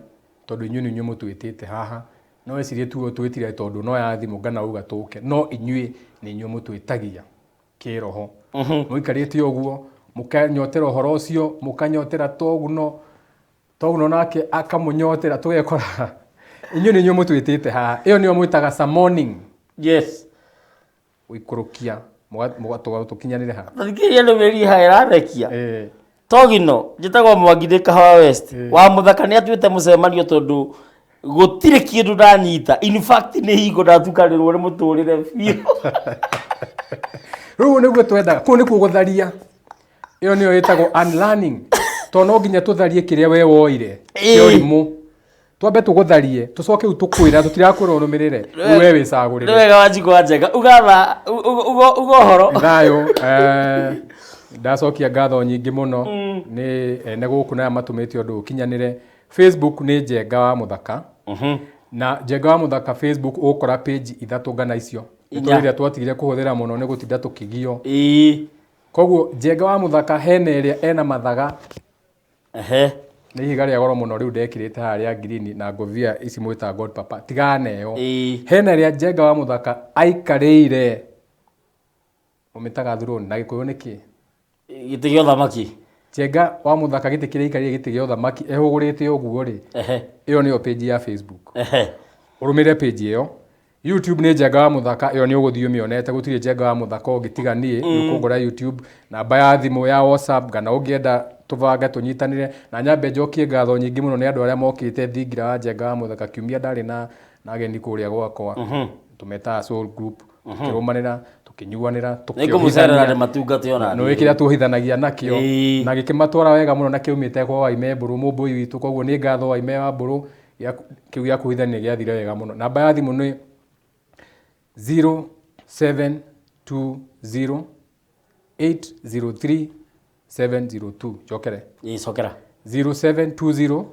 tondũ inyuĩ nĩ inyuĩ mũtwĩtĩte haha. No wecirie tu ũtwĩtire tondũ no ya thimũ kana uga tũke, no inyuĩ nĩ inyuĩ mũtwĩtagia kĩroho. Mũikarĩte ũguo mũkanyotera ũhoro ũcio, mũkanyotera Toguno, Toguno nake akamũnyotera, tũgekora inyuĩ nĩ inyuĩ mũtwĩtĩte haha. Ĩyo nĩyo mwĩtaga summoning. Yes. Gũikũrũkia tũkinyanĩre haha. Thikĩrĩria ndũmĩrĩri haha ĩrarekia. Togino, njĩtagwo Mwangi ndĩ Kahawa West. Wa Mũthaka nĩ atuĩte mũcemanio tondũ gũtirĩ kĩndũ ndanyita. In fact nĩ hingo ndatukanĩrwo nĩ mũtũrĩre biũ. Rĩu nĩguo twendaga, kũu nĩkuo gũtharia. Ĩyo nĩyo ĩtagwo unlearning. Tondũ no nginya tũtharie kĩrĩa we woire kĩa ũrimũ. Twambe tũgũtharie, tũcoke rĩu tũkwĩra, tũtirakwĩra ũrũmĩrĩre, rĩu we wĩcagũrĩre. Nĩ wega Wanjikũ wa Njenga, uga tha, uga uga ũhoro. Thayũ, ndacokia ngatho nyingĩ mũno nĩ ene gũkũ na arĩa matũmĩte ũndũ ũkinyanĩre. Facebook nĩ Njenga wa Mũthaka. Na Njenga wa Mũthaka Facebook ũgũkora page ithatũ ngana icio. Inya. Nĩ ĩrĩa twatigire kũhũthĩra mũno nĩ gũtinda tũkĩgio. Koguo Njenga wa Mũthaka hena ĩrĩa ena mathaga. Ehe. Nĩ ihiga rĩa goro mũno rĩu ndekĩrĩte haha rĩa ngirini na ngobia ici mwĩtaga God Papa. Tigana na ĩyo. Hena ĩrĩa Njenga wa Mũthaka aikarĩire, ũmĩtaga throne na Gĩkũyũ nĩ kĩ? Gĩtĩ gĩa ũthamaki. Njenga wa Mũthaka gĩtĩ kĩrĩa aikarĩire gĩtĩ gĩa ũthamaki ehũgũrĩte ũguo rĩ. Ĩyo nĩyo page ya Facebook. Ũrũmĩrĩre page ĩyo. YouTube nĩ Njenga wa Mũthaka, ĩyo nĩ ũgũthiĩ ũmĩonete, gũtirĩ Njenga wa Mũthaka ũngĩ tiga niĩ, nĩ ũkũngora YouTube, namba ya thimũ ya WhatsApp, kana ũngĩenda tũbange tũnyitanĩre, na nyambe njokie ngatho nyingĩ mũno nĩ andũ arĩa mokĩte thingira wa Njenga wa Mũthaka, kiumia ndarĩ na ageni kũrĩa gwakwa, tũmetaga Soul Group, tũkĩrũmanĩra, tũkĩnyuanĩra, Nĩngũmũcerera tũkĩohithania. ndĩmatungate ona Nĩ ũĩ kĩrĩa tuohithanagia nakĩo, na gĩkĩmatwara wega mũno na kĩaumĩte kwa Waime Mbũrũ, mũmbũi witũ, koguo nĩ ngatho Waime wa Mbũrũ, kĩu gĩa kũhithania gĩathire wega mũno. Namba ya thimũ nĩ 0720 803 702. Njokere. Ĩĩ, cokera. 0720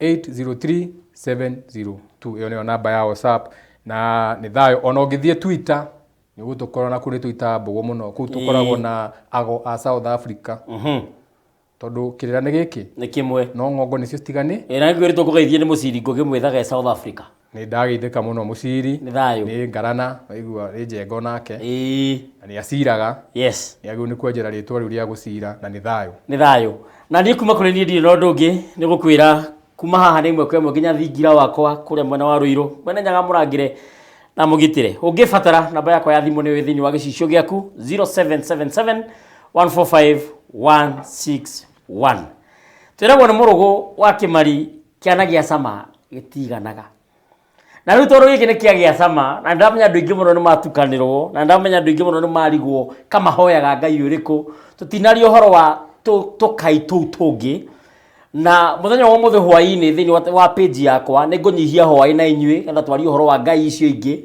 803 702. Ĩyo nĩyo namba ya WhatsApp na nĩ thayũ. Ona ũngĩthiĩ Twitter nĩ ũgũtũkora, na kũu nĩ tũitaga mbũgũ mũno. Kũu tũkoragwo na ago a South Africa. Tondũ kĩrĩra nĩ gĩkĩ? Nĩ kĩmwe. No ng'ongo nĩcio citigani. Ĩ, na nĩngwĩrĩtwo kũgeithie nĩ mũciri Ngũgĩ mwĩthage South Africa. Nĩ ndageithĩka mũno mũciri. Nĩ thayũ. Nĩ ngarana, waigua nĩ njengo nake. Ĩĩ. Na nĩ aciraga. Yes. Nĩ agĩrĩirwo nĩ kwenjera rĩtwa rĩu rĩa gũcira na nĩ thayũ. Nĩ thayũ. Na niĩ kuma kũrĩ niĩ ndirĩ na ũndũ ũngĩ, nĩ gũkwĩra kuma haha nĩ ĩmwe kwa ĩmwe nginya thingira wakwa kũrĩa mwena wa Ruiru. Mwene Nyaga mũrangĩre na mũgitĩre. Ũngĩbatara namba yakwa ya thimũ nĩ wĩ thĩinĩ wa gĩcicio gĩaku 0777 145 161. Twĩragwo nĩ mũrũgũ wa kĩmari kĩana gĩa cama gĩtiganaga. Na rĩu tondũ gĩkĩ nĩ kĩa cama, na ndamenya andũ aingĩ mũno nĩ matukanĩrwo, na ndamenya andũ aingĩ mũno nĩ marigwo kamahoyaga Ngai ũrĩkũ, tũtinaria ũhoro wa tũkai tũu tũngĩ. Na mũthenya wa ũmũthĩ hwaĩ-inĩ thĩinĩ wa page yakwa nĩ ngũnyihia hwaĩ na inyuĩ nĩgetha twarie ũhoro wa Ngai icio ingĩ,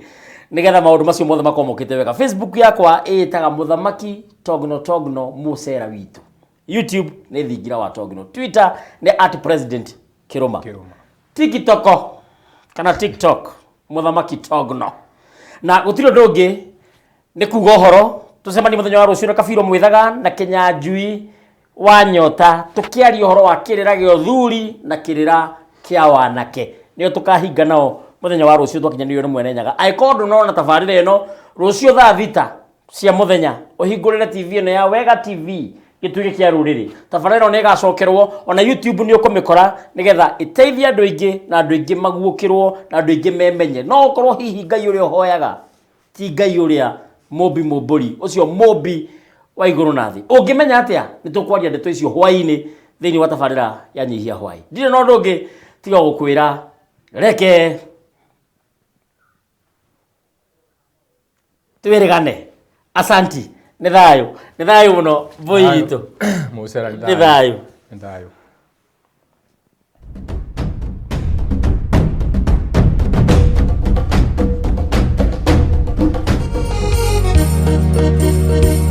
nĩgetha maũndũ macio mothe makorwo mokĩte wega. Facebook yakwa ĩĩtaga Mũthamaki Togno Togno Mũcera witũ. YouTube nĩ Thingira wa Togno. Twitter nĩ at President Kĩrũma. Kĩrũma. TikTok kana TikTok Mũthamaki Togno. Na gũtirĩ ũndũ ũngĩ nĩ kuga ũhoro, tũcemanie mũthenya wa rũciũ na Kabiro Mwĩthaga na Kĩnyanjui wa Nyota tũkĩaria ũhoro wa kĩrĩra gĩa ũthuri na kĩrĩra kĩa wanake. Nĩo tũkahinga nao mũthenya wa rũciũ twakinyanĩrio nĩ Mwene Nyaga. Angĩkorwo ndũnona tabarĩra ĩno, rũciũ thaa thita cia mũthenya ũhingũrĩre TV ĩno ya Wega TV gĩtugĩ kĩa rũrĩrĩ. Tabarĩra ĩno nĩ ĩgacokerwo ona YouTube nĩ ũkũmĩkora nĩgetha ĩteithie andũ aingĩ na andũ aingĩ maguũkĩrwo na andũ aingĩ memenye. No ũkorwo hihi Ngai ũrĩa ũhoyaga ti Ngai ũrĩa mũmbi mũmbũri, ũcio mũmbi wa igũrũ na thĩ. Ũngĩmenya atĩa? Nĩ tũkwaria ndeto icio hwaĩ-inĩ thĩinĩ wa tabarĩra ya Nyihia Hwaĩ. Ndirĩ na ũndũ ũngĩ tiga gũkwĩra reke twĩrĩgane. Asanti, nĩ thayũ, nĩ thayũ mũno mbũi Thayũ. itũ. Mũcera nĩ Nĩ thayũ. Nĩ thayũ.